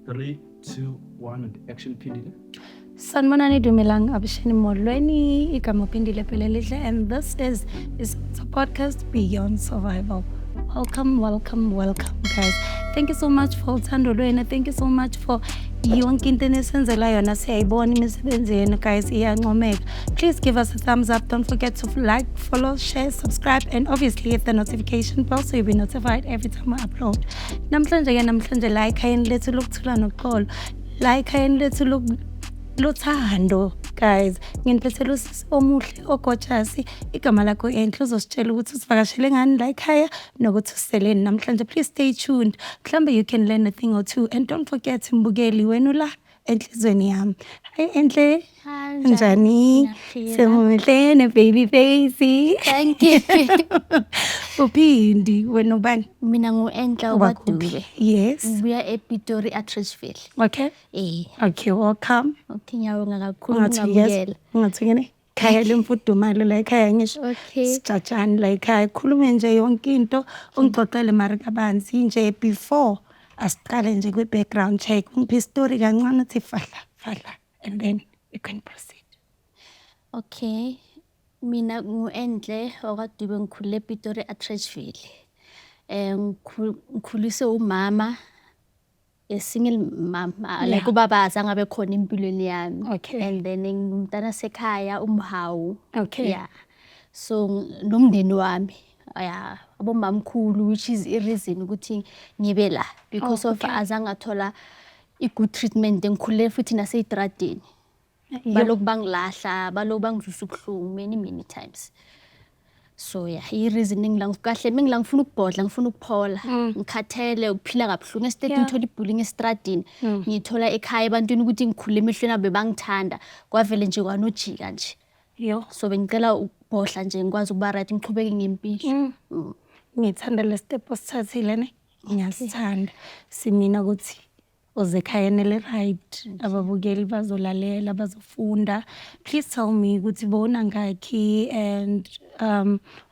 3, 2, 1 and action, Phindile. Sanibonani, dumelang, avuxeni, molweni, igama Phindile Pelelihle, and this is a podcast, Beyond Survival. Welcome, welcome, welcome, guys. Thank you so much for uthando lwenu. Thank you so much for yonke into enisenzela yona. Siyayibona imisebenzi yenu, guys, iyancomeka. Please give us a thumbs up. Don't forget to like, follow, share, subscribe and obviously hit the notification bell so you'll be notified every time we upload. Namhlanje ke, namhlanje la ekhayeni lethu lokuthula noxolo, la ekhayeni lethu lothando, guys, nginiphethele usisi omuhle, o-gorgeous, igama lakho Enhle. Uzositshela ukuthi usivakashele ngani la ekhaya nokuthi useleni namhlanje. Please stay tuned, mhlambe you can learn a thing or two. And don't forget, mbukeli, wena ula enhlizweni yami. Hi, Enhle. Hi. Njani? Ngiyaphila. Semuhle ne-baby face. Thank you. Uphindi, wena ubani? Mina ngu-Enhle. Wakuphi? Wadube. Yes. Ngibuya ePitori, Atteridgeville. Okay. Eh. Okay, welcome. Okay, ngiyabonga kakhulu Ungathi yes. ukungamukela. Ungathi ngene khaya lemfudumalo la ekhaya, ngisho. Okay. Sijajani la ekhaya, khulume nje yonke into, ungixoxele mara kabanzi nje. Before asiqale nje kwi-background check, ungiphe story kancane, uthi fahla fahla, and then we can proceed. Okay. Mina ngu-Enhle wakwaDube, ngikhulele ePitori, Atteridgeville. Eh, ngikhuliswe umama, a single mom, like ubaba azange abe khona empilweni yami. And then ngumntana sekhaya, umhawu. Yeah. So nomndeni wami, yeah, abomamkhulu, which is i-reason ukuthi ngibe la because of azange ngathola i-good treatment. Ngikhulele futhi nasey'tradeni. Balokhu bangilahla, balokhu bangizwisa ubuhlungu many, many times. So yeah, i-reason engila kahle mengila, ngifuna ukubhodla, ngifuna ukuphola. Ngikhathele ukuphila kabuhlungu. Instead ngithola i-bullying estradini, ngiyithola ekhaya ebantwini, ukuthi ngikhule emehlweni abo bebangithanda. Kwavele nje kwanojika nje. Yo. So bengicela ukubhodla nje, ngikwazi ukuba right, ngiqhubeke ngempilo. Ngithanda le step osithathile ne. Ngiyasithanda. Simina ukuthi uze ekhayeni eli-right. Ababukeli bazolalela, bazofunda. Please tell me ukuthi bowunangakhi and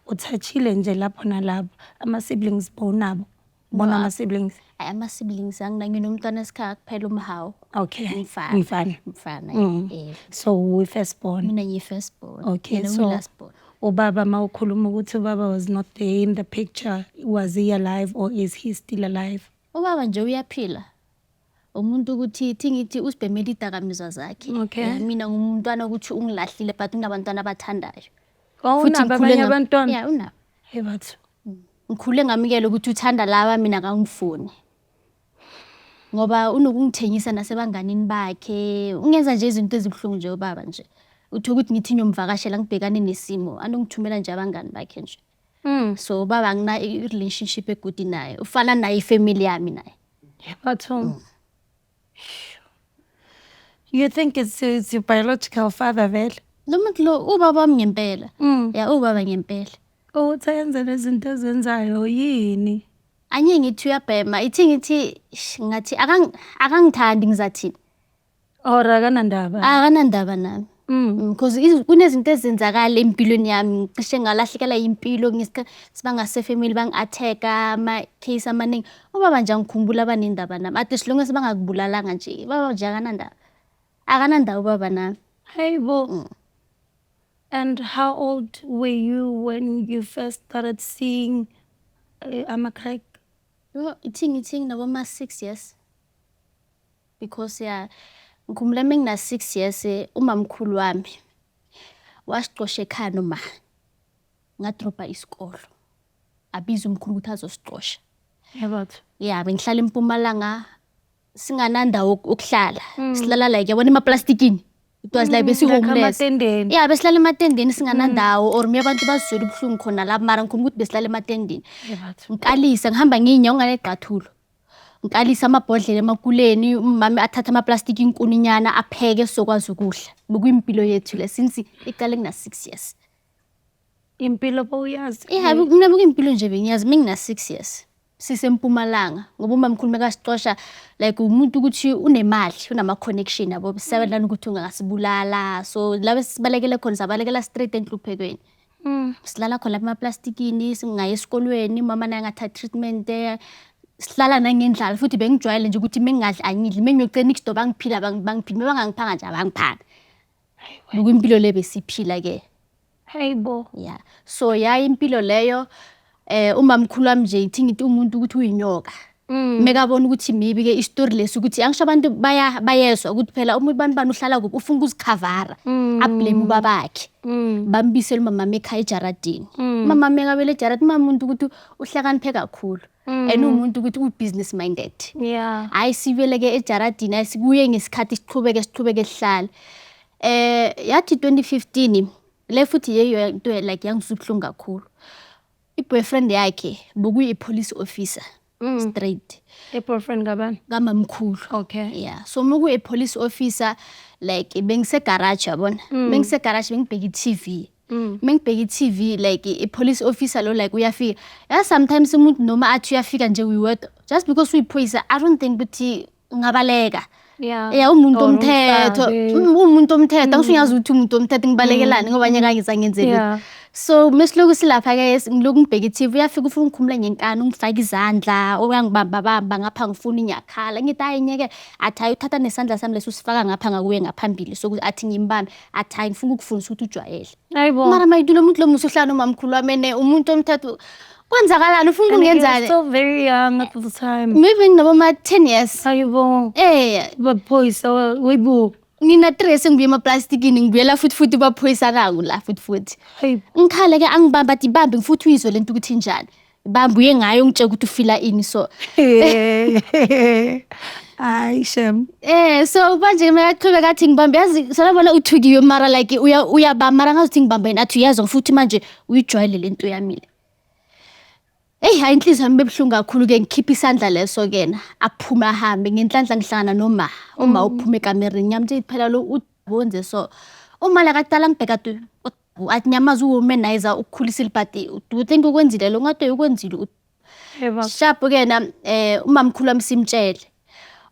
uthathile nje lapho nalapho ama-siblings bowunabo? Bona ama-siblings? Hhayi, ama-siblings anginawo, nginomntwana esikhaya kuphela, umhawu. Okay. Umfana. Umfana. Umfana, eh. So uyi-first born? Mina ngiyi-first born. Okay, Yena so uyi-last born. Ubaba, mawukhuluma ukuthi ubaba was not there in the picture, was he alive or is he still alive? Ubaba nje uyaphila. Umuntu ukuthi thi ngithi usibhemela idakamizwa zakhe. Okay. Yeah, mina ngumntwana ukuthi ungilahlile, but unabantwana abathandayo. Oh, Futhi unabo ngikhule abanye abantwana? Yeah, unabo. Hey bathu. Ngikhule ngamukela ukuthi uthanda laba, mina akangifuni. Ngoba unokungithengisa nasebanganini bakhe. Ungenza nje izinto ezibuhlungu nje ubaba nje. Uthola ukuthi ngithi ngiyomvakashela, ngibhekane nesimo, anongithumela nje abangani bakhe nje. So ubaba angina i-relationship e-good naye. Ufana naye i-family yami naye. Bathu. You think it's your biological father vele? Lo muntu lo ubaba wami ngempela. Ya, ubaba ngempela. Ukuthi ayenze lezi zinto ezenzayo yini? Anye ngithi uyabhema, ithi ngithi ngathi akangithandi, ngizathini? Or akanandaba? Akanandaba nami. Because kunezinto ezenzakala empilweni yami, ngicishe ngalahlekelwa impilo ngesikhathi sibangase-family, bangi-attack-a, ama-case amaningi. Ubaba nje angikhumbuli abanendaba nami. Ade as long as bangakubulalanga nje, ubaba nje akanandaba. Akanandaba ubaba nami. Hey bo. And how old were you when you first started seeing ama-crack? Yo, ithi ngithi nginabo 6 years. Because yeah, ngikhumbula mengina 6 years, umamkhulu wami wasixosha ekhaya noma ngadropa isikolo. Abiza umkhulu ukuthi azosixosha. Yebo. Yeah, bengihlala eMpumalanga, singanandawo ukuhlala. Silala like, yabona, emaplastikini. It was like besi Like homeless. Ematendeni. Yeah, besihlala ematendeni, singanandawo, or mina abantu bazizwela ubuhlungu khona lapho, mara ngikhumbula ukuthi besihlala ematendeni. Yebo. Ngikalisa, ngihamba ngey'nyawo nginganey'cathulo. Ngikalisa amabhodlela emakuleni, umama athathe amaplastiki, inkuninyana, apheke sizokwazi ukudla. Bekuyimpilo yethu le since iqale ngina 6 years. Impilo bowuyazi? Yeah, mina bekuyimpilo nje bengiyazi mengina 6 years. SiseMpumalanga ngoba umamkhulu mekasixosha, like umuntu ukuthi unemali, unama connection yabo, besabelana ukuthi ungasibulala. So la besibalekele khona, sabalekela straight enhluphekweni. Silala khona lapha emaplastikini, singayi esikolweni, umama naye angathathi treatment. Sihlala nangendlala futhi bengijwayele nje ukuthi mengingadli angidli, mengiyocela next door bangiphila bangiphila, mebangangiphanga nje abangiphanga. Bekuyimpilo le besiyiphila ke. Hayibo. Yeah. So yayi impilo leyo, umamkhulu wami nje ithi ngithi umuntu ukuthi uyinyoka. Mekabona ukuthi maybe ke isitori lesi ukuthi angisho abantu bayezwa ukuthi phela umuntu bani bani uhlala kuphi, ufuna ukuzikhavara, ablame ubabakhe. Bambisele umama ekhaya ejaradini. Umama mekabele ejaradini, umama umuntu ukuthi uhlakaniphe kakhulu. And umuntu ukuthi u-business minded. Hayi sibeleke ejaradini, hayi sibuye ngesikhathi siqhubeke siqhubeke sihlale. Yathi 2015 le futhi yeyo into like yangizwisa ubuhlungu kakhulu. I-boyfriend yakhe bekuyi police officer straight. I-boyfriend kabani? Kamamkhulu. Okay. Yeah. So mukuyi police officer, like bengise garage yabona. Bengise garage bengibheka i-TV. Mengibheka i-TV, like i-police officer lo like uyafika. Ya, sometimes umuntu noma athi uyafika nje uyiwedwa just because uyiphoyisa, I don't think ukuthi ngabaleka. Yeah, umuntu Or omthetho, umsabe. Umuntu omthetho, angisho ngiyazi ukuthi umuntu omthetho ngibalekelani ngoba nyaka ngizangenzeli. So mesiloku silapha ke, ngiloku ngibheka i-TV, uyafika ufuna ungikhumula ngenkani, ungifaka izandla, uyangibamba bamba ngapha, ngifuna inyakhala. Ngithi hayi nyeke, athi hayi uthatha nesandla sami leso usifaka ngapha ngakuye ngaphambili, so athi ngimbambe, athi hayi ngifuna ukufundisa ukuthi ujwayele. Hayibo. Mara mayidula umuntu lo musu uhlala nomamkhulu wami ene umuntu omthetho, kwenzakalani ufuna And you were ukungenzani? still very young at the time. Maybe nginabo ma 10 years. Hayibo. Baphoyisa webu. Ngina 3 sengibuye emaplastikini, ngibuyela futhi futhi baphoyisa nangu la futhi futhi. Hayibo. Ngikhale ke angibamba, athi bambe futhi uyizwe lento ukuthi injani. Bamba uye ngayo ungitshela ukuthi ufila ini so. Hayi shem. So manje makaqhubeka athi ngibambe, yazi salabona uthukiwe mara like uyabamba mara ngazuthi ngibambe yena, athi uyazwa futhi manje uyijwayele lento yami le. Eyi hayi inhliziyo yami bebuhlungu kakhulu ke, ngikhipha isandla leso kena aphume ahambe. Ngenhlanhla ngihlangana noma uma uphuma ekamereni, ngiyamtshela phela lo wenze so. Uma la kaqala ngibheka tu athi nyamaza uwomanizer ukukhulisile, but do you think ukwenzile lo ngathi ukwenzile? Yebo. Sharp ke na, umamkhulu wami simtshele.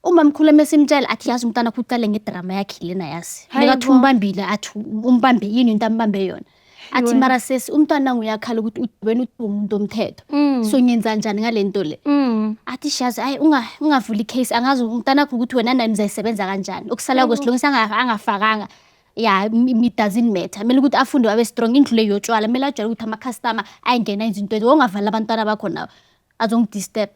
Umamkhulu wami simtshele athi yazi umntwana wakho uqale ngedrama yakhe lena yazi. Hayibo. Bekathi umbambile, athi umbambe yini into ambambe yona. Athi mara sesi umntwana uyakhala ukuthi wena umuntu omthetho. So ngenza njani ngalento le? Athi shazi hayi ungavuli icase, angazi umntwana wakho ukuthi wena nani nizayisebenza kanjani. Okusala kwesilungisa angafakanga. Yeah, it doesn't matter. Kumele ukuthi afunde abe strong, indlu le yotshwala, kumele ajwayele ukuthi ama-customer ayingena izinto ezo, ungavala abantwana bakho nawo azongidisturb.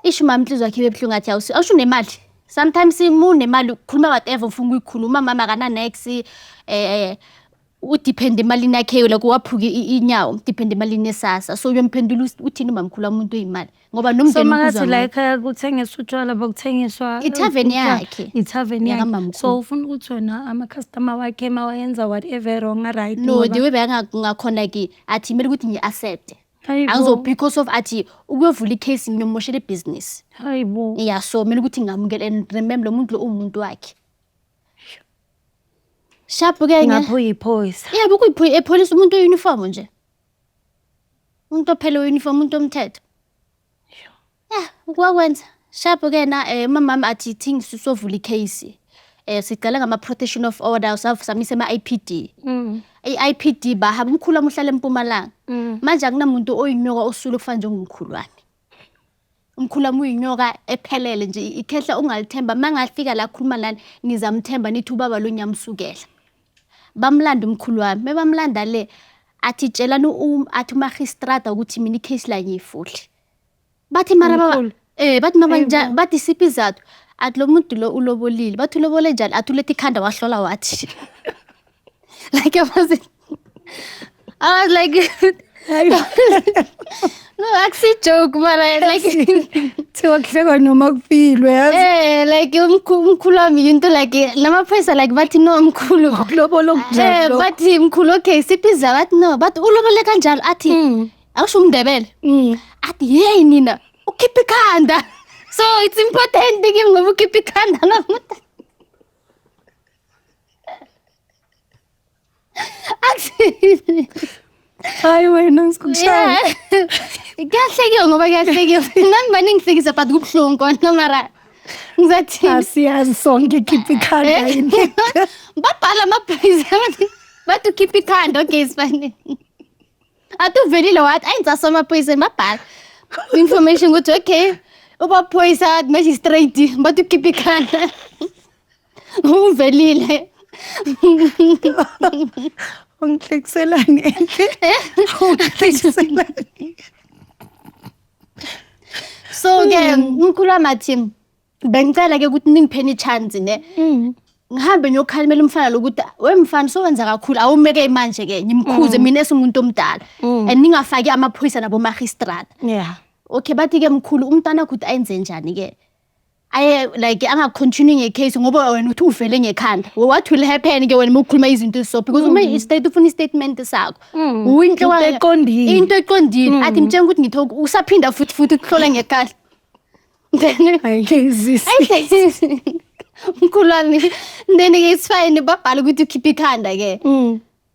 Isho umama inhliziyo yakhe ibe buhlungu, athi awusho unemali. Sometimes uma unemali ukhuluma whatever ufuna ukuyikhuluma, mama akana nex, udepend emalini yakhe, like waphuka inyawo, depend emalini yesasa. So uyomphendula uthini umamkhulu umuntu oyimali ngoba So nomndeni makathi ukuzwa la ngayo. ekhaya kuthengiswa utshwala, bokuthengiswa Ithaveni yakhe. Ithaveni yakhe. Yakamamkhulu. So ufuna ukuthi wena ama-customer wakhe mawayenza whatever wrong right? No, the way ngakhona ke athi kumele ukuthi ngi-accept. Hayibo. Angizo because of athi ukuyovula icase ngiyomoshela ibhizinisi. Hayibo. Yeah, so kumele ukuthi ngamukele and remember lo muntu lo umuntu wakhe. Sharp ke. Ngapho uyiphoyisa. Yeah, bekuyiphoyisa epolice, umuntu oyuniform nje. Umuntu ophele uniform, umuntu omthetho. Yeah, ukwakwenza. Sharp ke na, mama athi things sisovula icase. Siqala ngama protection of order, samise ema IPD. I-IPD bahamba, umkhulu wami uhlala eMpumalanga. Manje akunamuntu oyinyoka osula okufana njengomkhulu wami. Umkhulu wami uyinyoka ephelele nje, ikhehla ungalithemba, mangafika la khuluma nani nizamthemba nithi ubaba lo nyamsukela. Bamlanda umkhulu wami, mebamlanda le athi tshelani athi umagistrata ukuthi mina icase la ngiyifuli. Bathi mara baba, Umkhulu? Bathi mama Hayibo. bathi siphi izathu? Athi lo muntu lo ulobolile. Bathi ulobole njani? Athi ulethe ikhanda wahlola wathi. Like I was like no, akusi joke mara like Thiwa kuhlekwa noma kufilwe yazi. Like umkhulu wami into like lamaphoyisa like bathi no mkhulu. Ukulobola okunjani lokho? Bathi mkhulu okay siphi izathu? Bathi no, bathi ulobole kanjalo, athi awusho umndebele. Athi hey nina ukhipha ikhanda. So it's important kimi ngoba ukhipha ikhanda lo muntu. Athi Hayi wena ngikushaya. Yeah. Kuyahlekiwa ngoba kuyahlekiwa. Nami manje ngihlekisa but kubuhlungu kona mara ngizathini? Asiyazi sonke ikhipha ikhanda yini. Babhala amaphoyisa bathi ukhipha ikhanda, okay sifane. Athi uvelile wathi ayintsasa amaphoyisa babhala information ukuthi okay. Ubaphoyisa magistrate bathi ukhipha ikhanda. Uvelile. Ungihlekiselani enhle? Ungihlekiselani? So ke umkhulu wami athi bengicela ke ukuthi ningipheni i-chance ne. Ngihambe ngiyokhalimela umfana lo ukuthi we mfana sowenza kakhulu, awumeke manje ke ngimkhuze mina esumuntu omdala and ningafaki amaphoyisa nabo magistrate. Okay, bathi ke mkhulu umntwana ukuthi ayenze njani ke? Aye like angacontinue ngecase ngoba wena uthi uvele ngekhanda. What will happen ke wena uma ukhuluma izinto eziso, because uma i-state ufuna i-statement sakho. Uyinto Into eqondile. Into eqondile. Athi mtshela ukuthi ngithi usaphinda futhi futhi ukuhlola ngekhanda. Then Ayizisi. ayihlekisi. Mkhulu wami, then ke it's fine, babhala ukuthi ukhipha ikhanda ke.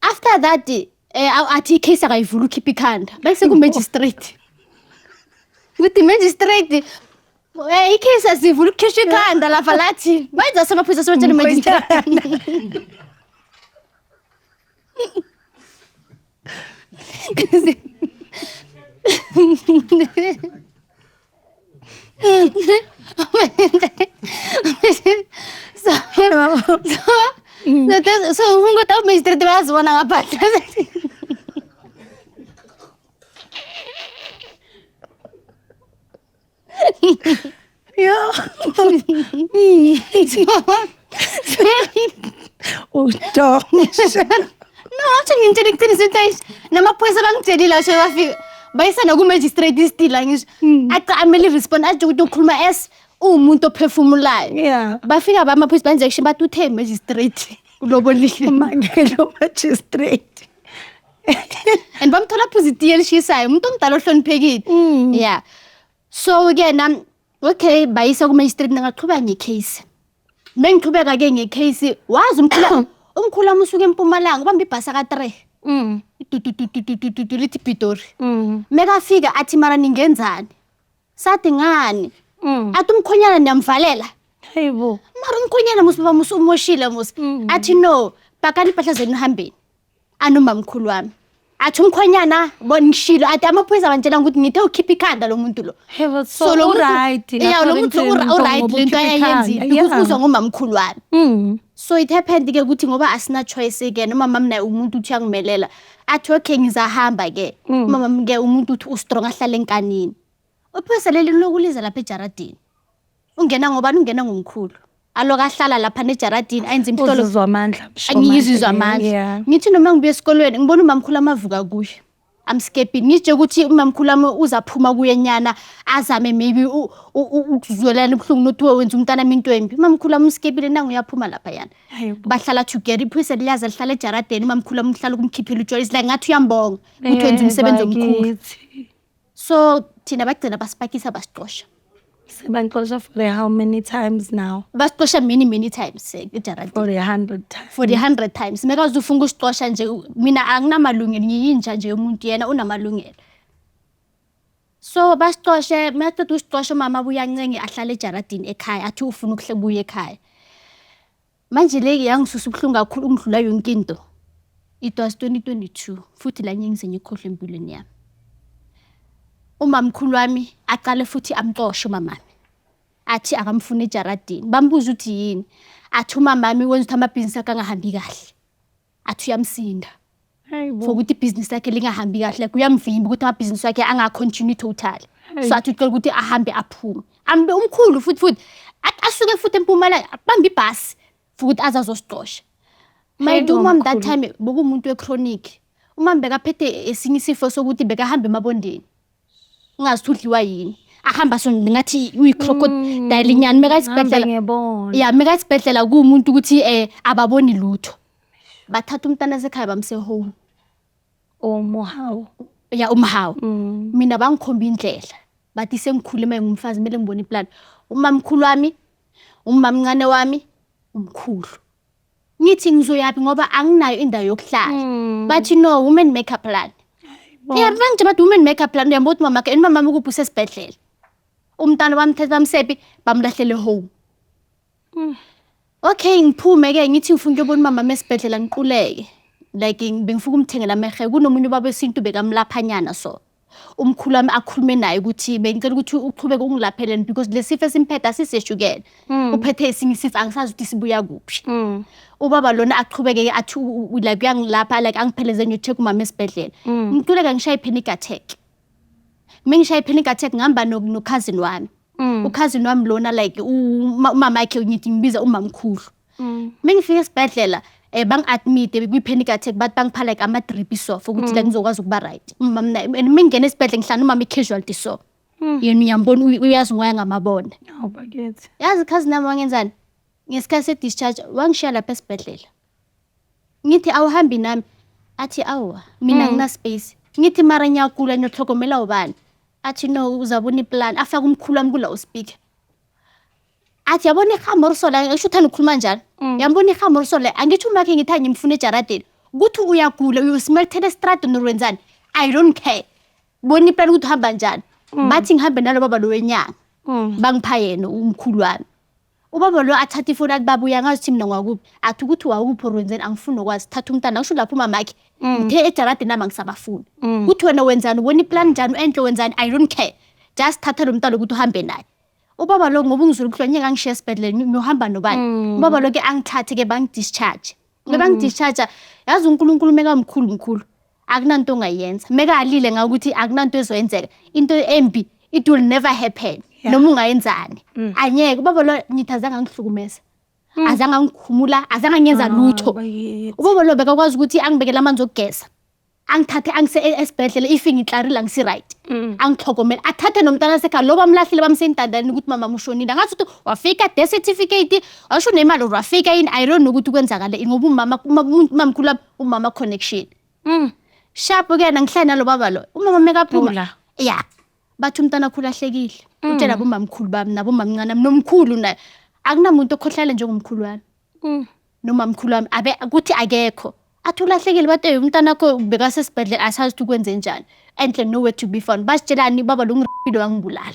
After that athi icase akayivula, ukhipha ikhanda. Bese ku magistrate. Ukuthi magistrate icase asivula, ukhishwa ikhanda lapha lathi. Bayenza samaphoyisa sobatshela magistrate. So ungoda magistrate bayazibona ngaphandle. Udong. No, actually ngitshela iqiniso into ayisho. Namaphoyisa bangitshelile asho bafika. Bayisana ku-magistrate still ngisho. Aca amele respond athi ukuthi ukhuluma s uwumuntu ophefumulayo. Bafika ba amaphoyisa benza action bathi uthe magistrate ulobolile. Umangelo magistrate. And bamthola phuza itiye elishisayo, umuntu omdala ohloniphekile. Yeah. So ke nam okay bayisa ku-magistrate, ngaqhubeka ngecase. Mengiqhubeka ke ngecase, wazi umkhulu umkhulu wami usuke eMpumalanga ubamba ibhasi ka-3. Tutututututu lithi Pitori. Mekafika athi mara ningenzani? Sathi ngani? Athi umkhonyana niyamvalela. Hayibo. Mara umkhonyana musi baba musi umoshile musi. Athi no, pakani impahla zenu hambeni. Anomamkhulu wami. Athi umkhonyana bonishilo, athi amaphoyisa bantshela ukuthi ngithe ukhipha ikhanda lo muntu lo. Hayibo, so lo muntu- uright. Yeah, lo muntu uright lento ayenzile because uzwa ngomamkhulu wami. So it happened ke ukuthi ngoba asina choice ke noma mama naye umuntu uthi uyangimelela. Athi okay ngizahamba ke. Mama ke umuntu uthi ustrong ahlale enkanini. Uphoyisa leli lokuliza lapha ejaradini. Ungena ngobani? Ungena ngomkhulu. Aloku ahlala lapha nejaradini ayenze imhlolo. Uzizwa amandla. Angiyizizwa amandla. Ngithi noma ngibuya esikolweni ngibona umamkhulu amavuka kuye. Amskepini ngitshe ukuthi umamkhulu wami uzaphuma kuye nyana azame maybe ukuzwelana ubuhlungu nothi wenza umntana into embi. Umamkhulu wami uskepile nangu uyaphuma lapha yana. Hayibo. Bahlala together, iphoyisa liyaza lihlala ejaradeni, umamkhulu wami uhlala ukumkhiphela utshwala. It's like ngathi uyambonga ukuthi wenza umsebenzi omkhulu. Bakithi. So thina bagcina basipakisa basixosha. Sebanixosha for the how many times now? Basixosha many many times ejaradini. For the 100 times. For the 100 times. Mekaze ufuna ukusixosha nje mina anginamalungelo, ngiyinja nje umuntu yena unamalungelo. So basixoshe, maqeda usixosha umama abuye ancenge ahlale ejaradini ekhaya athi ufuna ukubuya ekhaya. Manje le yangisusa ubuhlungu kakhulu ukudlula yonke into. It was 2022 futhi la ngize ngikhohlwe empilweni yami. Umamkhulu wami aqale futhi amxoshe umamami. Athi akamfuni ejaradini. Bambuza ukuthi yini? Athi umamami wenza ukuthi amabhizinisi akhe angahambi kahle. Athi uyamsinda. Hayibo. For ukuthi ibhizinisi lakhe lingahambi kahle, like uyamvimba ukuthi amabhizinisi wakhe angacontinue totally. So athi ucela ukuthi ahambe aphume. Ambe umkhulu futhi futhi asuke futhi eMpumalanga abambe ibhasi futhi aze azosixosha. Mind Hayibo, umam that mkhulu. time bekuwumuntu we-chronic. Umam bekaphethe esinye isifo sokuthi bekahamba emabondeni. Ungazi ukuthi udliwa yini. Ahamba so ngathi uyi-crocodile nyani meka isibhedlela. Ngiyabona. Yeah, meka isibhedlela kuwumuntu ukuthi ababoni lutho. Bathatha umntana esekhaya bamse home. Umuhawu. Ya umhawu. Mina bangikhomba indlela. Bathi sengikhule manje ngumfazi kumele ngibone iplan. Umamkhulu wami, umamncane wami, umkhulu. Ngithi ngizoyapi ngoba anginayo indawo yokuhlala. Bathi no, women make a plan. Yeah, bangitshela bathi women make a plan. Uyambona ukuthi mama ke mama ukuphi usesibhedlela. Umntana bamthatha bamsepi bamlahlele home. Okay, ngiphume ke ngithi ngifuna ukuyobona umama esibhedlela ngiquleke. Like bengifuna ukumthengela amehe kunomunye ubaba wesintu bekamlaphanyana so. Umkhulu wami akhulume naye ukuthi bengicela ukuthi uqhubeke ungilapheleni because le sifo esimphethe asiseshukela, uphethe esinye isifo, angisazi ukuthi sibuya kuphi. Ubaba lona aqhubeke athi like uyangilapha, like angipheleze ngiyo-check umama esibhedlela. Ngiqhubeka ngishaye i-panic attack. Mengishaye i-panic attack, ngihamba no-cousin wami. U-cousin wami lona, like umama wakhe, ngithi ngibiza umamkhulu. Mengifika esibhedlela, bangi-admit kwi-panic attack, bathi bangipha like ama-drip so for ukuthi like ngizokwazi ukuba right. Umama naye, and mengingena esibhedlela ngihlala nomama i-casualty, so yena uyambona, uyazi ngoya ngamabona. Awu bakithi. Yazi cousin nami wangenzani ngesikhathi se-discharge? Wangishiya lapha esibhedlela. Ngithi awuhambi nami, athi awa, mina ngina-space. Ngithi mara ngiyagula, ngiyohlogomela ubani? Athi no, uzabona i-plan. Afake umkhulu wami kula-speaker, athi yabona ihamorso la, ngisho uthanda ukukhuluma njalo. Yambona ihamorso la, angithi umakhe ngithi ngimfuna ejaradeni kuthi uyagula, uyosimelethela estradini or wenzani, I don't care, bona i-plan ukuthi uhamba njani. Bathi ngihambe nalo baba lo wenyanga. Bangipha yena umkhulu wami. Ubaba lo athatha ifoni athi, baba, uyangazi ukuthi mina ngwakuphi? Athi ukuthi wakuphi or wenzeni, angifuni nokwazi, thatha umntana. Ngisho lapho umamakhe ngithe ejaradini nami angisabafuni, kuthi wena wenzani, ubona i-plan njani, enhle wenzani, I don't care, just thatha lo mntwana ukuthi uhambe naye. Ubaba lo, ngoba ungizwile ubuhlungu, ngeke angishiye esibhedlela, ngiyohamba nobani? Ubaba lo ke angithathe ke, bangi-discharge. Bangi-discharge, yazi uNkulunkulu mekamkhulu mkhulu, akunanto ongayenza mekalile ngakuthi akunanto ezoyenzeka, into embi, it will never happen. Noma ungayenzani, anyeke. Ubaba lo ngithi azange angihlukumeza, azange angikhumula, azange angenza lutho. Bakithi. Ubaba lo bekakwazi ukuthi angibekele amanzi okugeza, angithathe angise esibhedlela if ngitlarile, angisi-right, angitlhogomele, athathe nomntwana sekhaya lo bamlahlile, bamsentandani ukuthi mama ushonile. Angazi ukuthi wafika death certificate, washo nemali or wafika yini, I don't know ukuthi kwenzakale ini, ngoba umama, umamkhulu wami, umama connection. Sharp ke yena, ngihlale nalo baba lo. Umama mekaphuma Ula. Ya, bathi umntwana wakho ulahlekile. Utshela abomamkhulu bami nabomamncane bami nomkhulu naye. Akunamuntu okhohlakele njengomkhulu wami. Nomamkhulu wami abe kuthi akekho. Athi ulahlekile, bathi "Eh, umntwana wakho bekasesibhedlela, asazi ukuthi kwenze njani." Enhle nowhere to be found. Basitshelani, baba lo ngiripile wangibulala.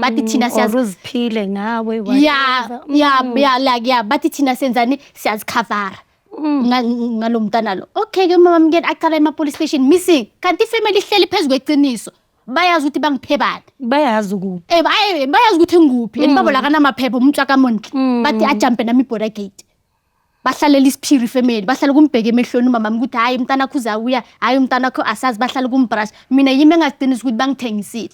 Bathi thina Or siyazi uziphile nawe. Ya. Whatever. Ya, like ya, bathi thina senzani, siyazikhavara ngalo mntana lo. Okay ke, mama mngeni aqala ema police station missing. Kanti ifamily ihleli phezu kweqiniso. Bayazi ukuthi bangiphe bani. Bayazi kuphi. Eh, bayazi ukuthi nguphi. And babo la kanamaphepha, umuntu akamontle. Bathi ajampe nami i-border gate. Bahlalela isiphiri family, bahlala kumbheke emehlweni umama ukuthi hayi, umntana wakho uzawuya, hayi, umntana wakho asazi, bahlala kumbrush. Mina yimi engaziqinisa ukuthi bangithengisile.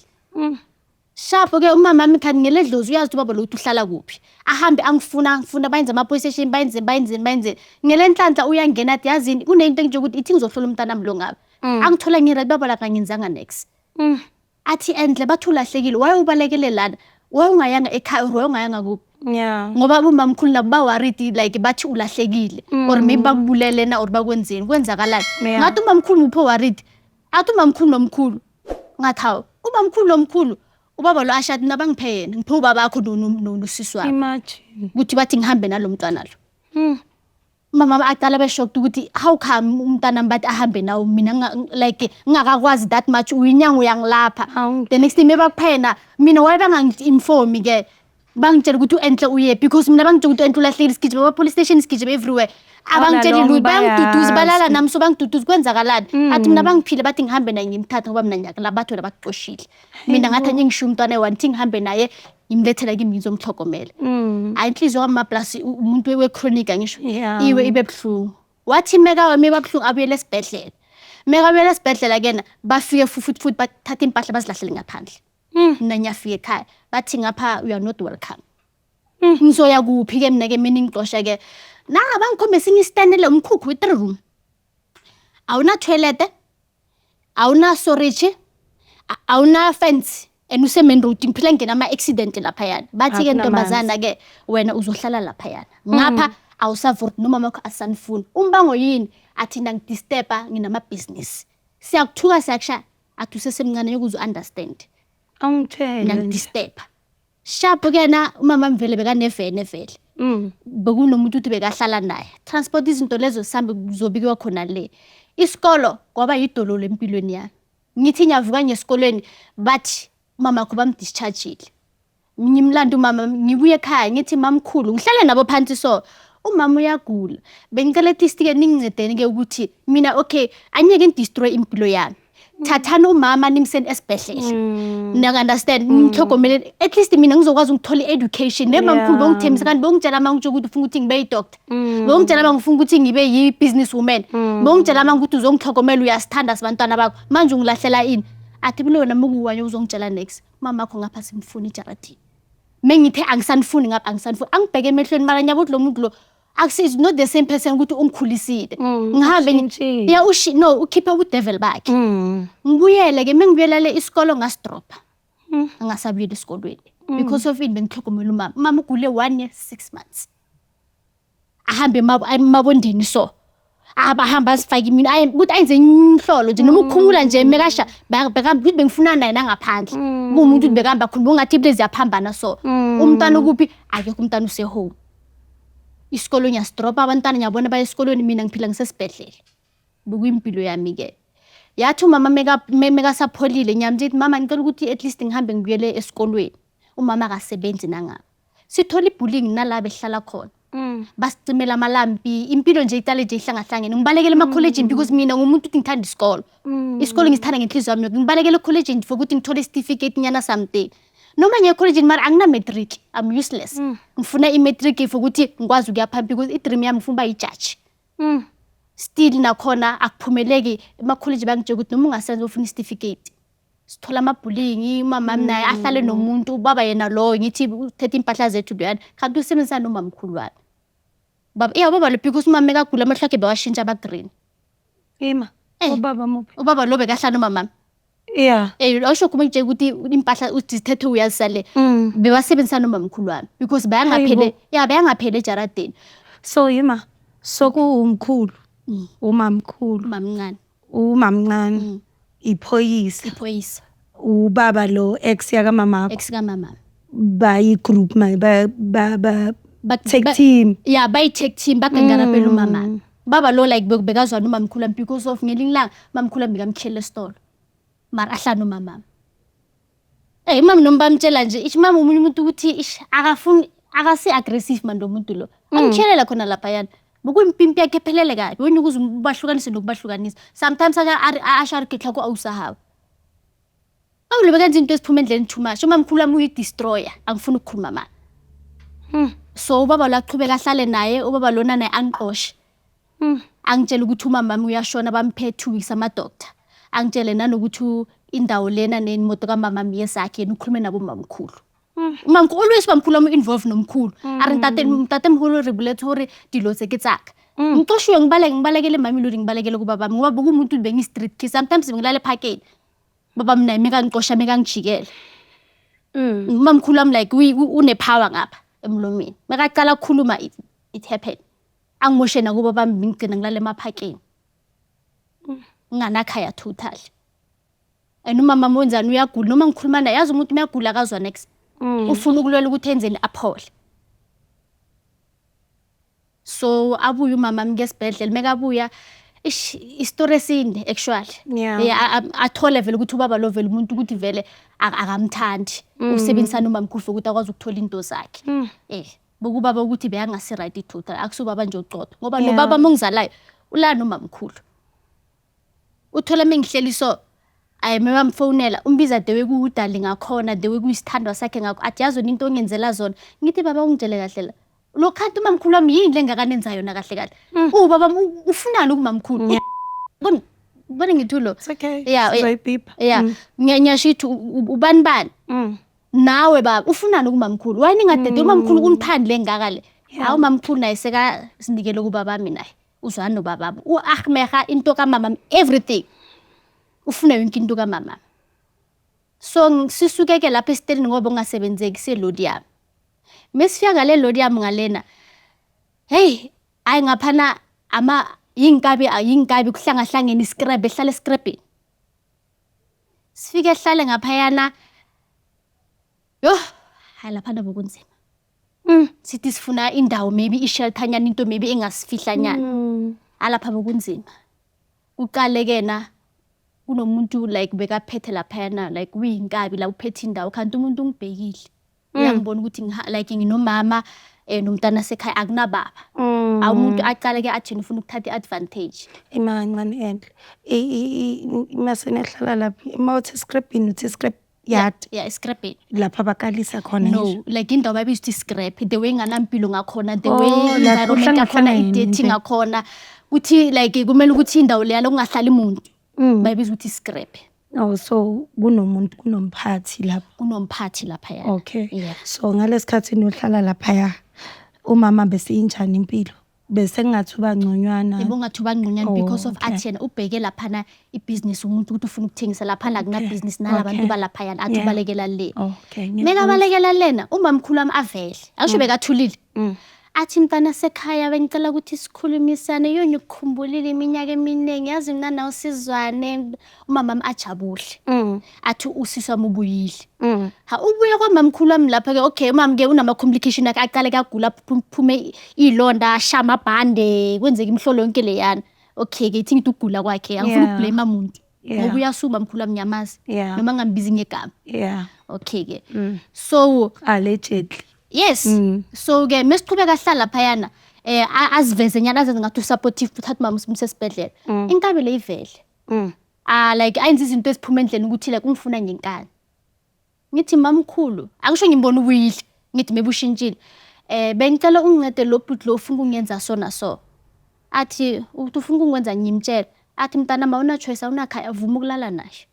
Sharp ke, umama wami kanti ngeledlozi uyazi ukuthi ubaba lo ukuthi uhlala kuphi. Ahambe angifuna, angifuna, bayenze ama-police station, bayenze, bayenze, bayenze. Ngelenhlanhla uyangena, athi yazini kunento nje ukuthi ithi ngizohlola umntana wami lo ngabe. Angithola ngi-right, baba la kangenzanga next. Athi enhle, bathi ulahlekile, waye ubalekele lana, waye ungayanga ekhaya or waye ungayanga kuphi? Ngoba abomamkhulu nabo ba-worried, like bathi ulahlekile or maybe bakubulele na or bakwenzeni, kwenzakalani? Ngathi umamkhulu muphi worried? Athi umamkhulu nomkhulu. Ngathi hawu, umamkhulu nomkhulu, ubaba lo ashathi mina bangiphe yena, ngiphe ubaba wakho nosisi wakho. Imagine. Ukuthi bathi ngihambe nalo mntwana lo. Mama aqala be-shocked ukuthi how come umntana bathi ahambe nawo, mina like ngingakakwazi that much, uyinyanga uyangilapha. Hawu. The next thing mebakupha yena mina, why bangangi-informi ke, bangitshela ukuthi u-Enhle uye, because mina bangitshela ukuthi u-Enhle ulahlekile, sigijima ema-police station, sigijima everywhere, abangitsheli along lutho, bayangiduduza, balala bayazi. nami, so bangiduduza, kwenzakalani? Athi mina bangiphile, bathi ngihambe naye, ngimthathe ngoba mina ngiyakula, bathi wena bakuxoshile. Mina ngathi anye ngishiye umntwana eyi-one, thi ngihambe naye, ngimlethele kimi, ngizomhlogomela. Hayi, inhliziyo kamaplasi, umuntu we-chronic angisho, iwe ibe buhlungu. Wathi meka meba buhlungu, abuyele esibhedlela. Mekabuyela esibhedlela kena, bafike futhi futhi bathatha impahla bazilahlele ngaphandle. Mina ngiyafika ekhaya, bathi ngapha you are not welcome. Ngizoya kuphi ke mina ke mina ngixosha ke? Nanga bangikhombe esinye isitendele, umkhukhu we-three room. Awuna toilet, awuna storage, awuna fence and use main road, ngiphila ngena ama-accident laphayana. Bathi ke Akunamanzi. ntombazana ke wena uzohlala laphayana. Ngapha awusavoti, noma makho asanifuni. Umbango yini? Athi nangidisturba, nginamabhizinisi. Siyakuthuka, siyakushaya. Athi usesemncane, ngeke uze understand. Awungitshele nje. Ngiyakudisturba. Sharp ke na, umama vele bekanevene vele. Bekunomuntu uthi bekahlala naye. Transport, izinto lezo sihambe kuzobikiwa khona le. Isikolo kwaba yidololo empilweni yami. Ngithi ngiyavuka ngesikolweni, bathi umama wakho bamdischargeile. Ngimlanda umama, ngibuye ekhaya, ngithi mamkhulu, ngihlale nabo phansi, so umama uyagula. Bengicela at least ke ningincedeni ke ukuthi mina okay, angeke ngidestroy impilo yami. Thathani umama nimseni esibhedlela. Niya-understand, nimtlhogomele, at least mina ngizokwazi ukuthola i-education. Nemamkhulu bongithembisa, kanti bongitshela uma ngitsho ukuthi ufuna ukuthi ngibe yi-doctor, bongitshela uma ngifuna ukuthi ngibe yi-business woman, bongitshela uma ukuthi uzongitlhogomela, uyasithanda sibantwana bakho. Manje ungilahlela ini? Athi mina, wena mukuwanye uzongitshela next mamakho ngapha simfuna ejaradini. Mengithe angisanifuni ngapha, angisanifuni. Angibheke emehlweni, mara ngiyabona ukuthi lo muntu lo akusi not the same person ukuthi ungikhulisile. Ngihambe Ushintshile. Ya, ushi no, ukhiphe u-devil bakhe. Ngibuyele ke, mengibuyelele isikolo ngasidropha. Ngasabuyela esikolweni because of ini? Bengitlhogomela umama. Umama ugule 1 year 6 months, ahambe emabondeni, so abahamba asifake imini ukuthi ayenze imhlolo nje noma ukukhumula nje mekasha ukuthi bengifuna naye nangaphandle. Kuwumuntu ukuthi bekahamba khuluma ungathi into ziyaphambana, so umntwana ukuphi? Akekho umntwana, use-home. Isikolo ngiyasidropa, abantwana ngiyabona baya esikolweni, mina ngiphila ngisesibhedlela. Bekuyimpilo yami-ke. Yathi umama mekasapholile, ngiyamtshela ukuthi mama, ngicela ukuthi at least ngihambe ngibuyele esikolweni. Umama akasebenzi nangapha, sithola i-bullying nala behlala khona. Basicimela amalampi, impilo nje iqale nje ihlangahlangene. Ngibalekele emakholejini because mina ngumuntu ukuthi ngithanda isikolo. Isikolo ngisithanda ngenhliziyo yami yonke. Ngibalekele ekholejini for ukuthi ngithole isitifiketi nyana, something. Noma ngiye ekholejini mara angina-matric, I'm useless. Ngifuna i-matric for ukuthi ngikwazi ukuya phambili because i-dream yami ngifuna uba yijaji. Still nakhona akuphumeleki emakholeji, bangitshela ukuthi noma ungasenza ufuna isitifiketi. Sithola ama-bullying, umamami naye ahlale nomuntu, ubaba yena loyo ngithi uthethe impahla zethu loyana, kanti usebenzisana nomamkhulu wami. Baba, iya, ubaba lo, because umama ekagula amehlo akhe bewashintsha aba-green. Ima. Eh. Ubaba muphi? Ubaba lo bekahlala nomamami. Awusho kuma ngitshela ukuthi impahla uzithethe uyazisale. Bewasebenzisana nomamkhulu wami because bayangaphele, ya, bayangaphele ejaradeni. So yima. So kuwumkhulu. Umamkhulu. Umamncane. Umamncane. Iphoyisa. Iphoyisa. Ubaba lo ex yakamamakho. Ex kamama. Bayi group ma ba ba ba tag team. Ya, bayi-tag team, bagangarapela umama. Baba lo like bekazwana umamkhulu wami because of ngelinye ilanga umamkhulu wami bekamkhiyela esitolo. Mara ahlala nomamami. Umama noma bamtshela nje, ish, mama omunye umuntu ukuthi ish akafuni, akasi aggressive man lo muntu lo. Amkhiyelela khona laphayana. Bekuyimpimpi yakhe ephelele kabi. Wena ukuze ubahlukanise nokubahlukanisa. Sometimes asho ari ke tlhoko ausa hao. Baba lo bekenza into eziphuma endleleni too much. Umamkhulu wami uyi-destroyer. Angifuni ukukhuluma mani. So ubaba lo aqhubeka ahlale naye, ubaba lona naye angiqoshe. Angitshela ukuthi umama wami uyashona, bamphe 2 weeks ama-doctor. Angitshele nanokuthi indawo lena nemoto kamama wami yesakhe, yena ukhulume nabo umamkhulu. Umamkhulu always, umamkhulu wami involve nomkhulu. A re ntate, ntatemoholo re boletse hore dilo tse ke tsaka. Ngixoshiwe, ngibaleke, ngibalekele eMamelodi, ngibalekele kubabami ngoba bekuwumuntu bengiyi-street kid. Sometimes bengilala ephakeni. Babami naye mekangixosha, mekangijikela. Umamkhulu wami like une-power ngapha emlomeni. Makaqala ukukhuluma it happen. Angimoshe nakubo bami, ngigcina ngilala emaphakeni. Nginganakhaya total. And umama wenzani, uyagula, noma ngikhuluma naye, yazi umuntu uyagula akazwa next. Ufuna ukulwela ukuthi enzeni aphole. So abuye umama wami esibhedlela, mekabuya ish, isitori esinde actually. Yeah, athole vele ukuthi ubaba lo vele umuntu ukuthi vele akamthandi. Usebenzisana nomamkhulu for ukuthi akwazi ukuthola into zakhe. Bokubaba ukuthi bekangasi right total, akusubaba nje oqotho ngoba nobaba mongizalayo ulala nomamkhulu. Uthola mengihleli so ayi mebamfonela umbiza the way kuwudali ngakhona, the way kuyisithandwa sakhe ngakho, athi yazi wena into ongenzela zona. Ngithi baba ungitshele kahle la. Lo khanti umamkhulu wami yini lengakanenza yona kahle kahle? Ubaba ufunani kumamkhulu? Bona bona ngithi lo. It's okay. Yeah. Sizoyibhipha. Yeah. Ngiyasho ithi ubani bani? Nawe baba ufunani kumamkhulu? Why ningadede umamkhulu uniphandi lengaka le? Hawu, umamkhulu naye seka sinikele kubaba wami naye. Uzwana nobaba. U-Ahmeha into kamama everything. Ufuna yonke into kamama. So sisuke ke lapha esitelini ngoba ungasebenzeki selodi yami. Mesifika ngale lodi yami ngalena. Hey, ayi ngaphana ama yinkabi, yinkabi kuhlangahlangene iscrap, ehlala escrapini. Sifike ehlale ngaphayana. Yo, hayi laphana bokunzima. Sithi sifuna indawo, maybe i-shelter nyana, into maybe engasifihla nyana. Alapha bokunzima. Kuqale ke na kunomuntu like bekaphethe laphayana, like uyinkabi la uphethe indawo, kanti umuntu ungibhekile. Uyangibona ukuthi like nginomama Nomntana sekhaya akunababa. Umuntu aqale ke athi ufuna ukuthatha i-advantage. Ima kancane, Enhle. Mase nehlala lapha, uma uthi scrapini, uthi scrap yard? Yeah, scrapini. Lapha abakalisa khona No, ngisho. like indawo bayibiza ukuthi scrap, the way inganampilo ngakhona, the Oh, way like environment yakhona kuhlangahlangene i-dirty nje. Ngakhona. Kuthi like kumele ukuthi indawo leyana kungahlali muntu. Bayibiza ukuthi scrap. Oh, so kunomuntu, kunomphathi lapho. Kunomphathi laphaya. Okay. Yeah. So ngalesikhathi nohlala laphaya, umama bese injani impilo? Bese kungathi uba ngconywana. Yebo, ngathi uba ngconywana Oh, because of okay. athi yena ubheke laphana ibhizinisi, umuntu ukuthi ufuna ukuthengisa laphana, akunabhizinisi nalabantu balaphayana, athi ubalekela le. Okay, ngiyakuzwa. Mekabalekela lena, umamkhulu wami avele. Angisho bekathulile. Athi, "Mntana sekhaya, bengicela ukuthi sikhulumisane, yo ngikukhumbulile iminyaka eminingi, yazi mina nawe sizwane." Umama wami ajabule. Athi usisi wami ubuyile. Ha, ubuya kwamamkhulu wami lapha ke, okay, umama ke unama complication akhe, aqale kagula, phume ilonda, asha amabhande, kwenzeka imhlolo yonke leyana. Okay ke, ithi ngithi ukugula kwakhe, angifuni ukublame umuntu. Ngoba uyasuma mkhulu wami, ngiyamazi. Noma ngambizi ngegama. Okay ke. So Allegedly. Yes. So ke mesiqhubeka hlala laphayana, aziveze nyana, azenze ngathi usupportive, uthatha umama umsesibhedlela. Inkabi le ivele. Ah, like ayenza izinto eziphuma endleleni ukuthi like ungifuna ngenkani. Ngithi, "Mamkhulu, akusho ngimbona ubuyile." Ngithi maybe ushintshile. Bengicela ungincede, lo bhuti lo ufuna ukungenza so na so. Athi uthi ufuna ukungwenza, ngimtshela. Athi, "Mntana, awuna choice, awunakhaya, vuma ukulala naye.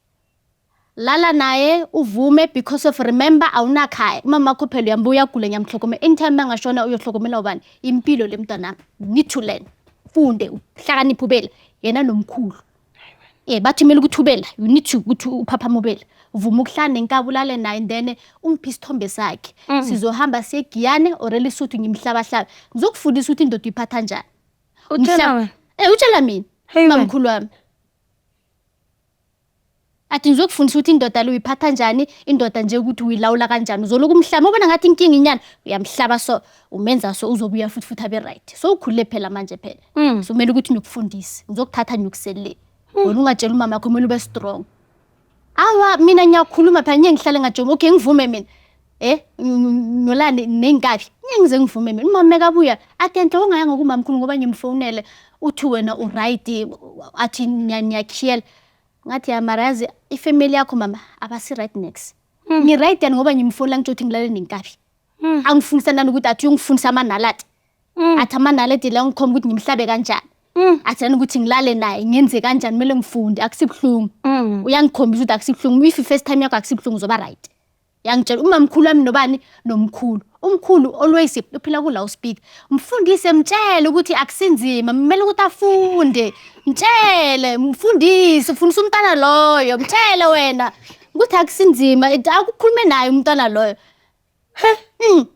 Lala naye uvume because of remember awunakhaya. Umama wakho phela uyambuya uyagula, ngiyamhlokomela. Anytime mangashona uyohlokomela ubani? Impilo le mntanami. Need to learn. Funde, uhlakaniphe ubela." Yena nomkhulu. Bathi kumele ukuthi ubela, you need to ukuthi uphaphame ubela. Vuma ukuhlala nenkabi, ulale naye, and then ungiphe isithombe sakhe. Sizohamba siye eGiyane or eLesotho, ngimhlabahlaba. Ngizokufundisa ukuthi indoda uyiphatha kanjani. Utshela wena? Utshela mina. Hey wena. Mamkhulu wami. Athi ngizokufundisa ukuthi indoda le uyiphatha kanjani, indoda nje ukuthi uyilawula kanjani. Uzoloku umhlaba, ubona ngathi inkinga inyana, uyamhlaba so, umenza so, uzobuya futhi futhi abe right. So ukhulile phela manje phela. So kumele ukuthi ngikufundise. Ngizokuthatha ngikuselele. Wena ungatshela umama wakho, kumele ube strong. Awa, mina ngiyakhuluma phela, ngeke ngihlale ngajomi. Okay, ngivume mina. Ngolane nenkabi. Ngeke ngize ngivume mina. Umama mekabuya athi, "Enhle, ungayanga kumamkhulu ngoba ngimfonele uthi wena u right, athi niyakhiyela." Ngathi, "Ya, mara yazi ifamily yakho mama abasi right next. Ngi right yani ngoba ngimfonela ngitsho ukuthi ngilale nenkabi. Angifundisa nani ukuthi athi uyongifundisa amanalati. Athi amanalati la ngikhomba ukuthi ngimhlabe kanjani. Athi nani ukuthi ngilale naye ngenze kanjani, kumele ngifunde, akusibuhlungu. Uyangikhombisa ukuthi akusibuhlungu. If first time yakho akusibuhlungu, uzoba right." Yangitshela umamkhulu wami nobani nomkhulu. Umkhulu always uphila ku loudspeaker. Mfundise, mtshele ukuthi akusinzima, kumele ukuthi afunde. Mtshele, mfundise, ufundisa umntana loyo, mtshele wena ukuthi akusinzima, akukhulume naye umntwana loyo.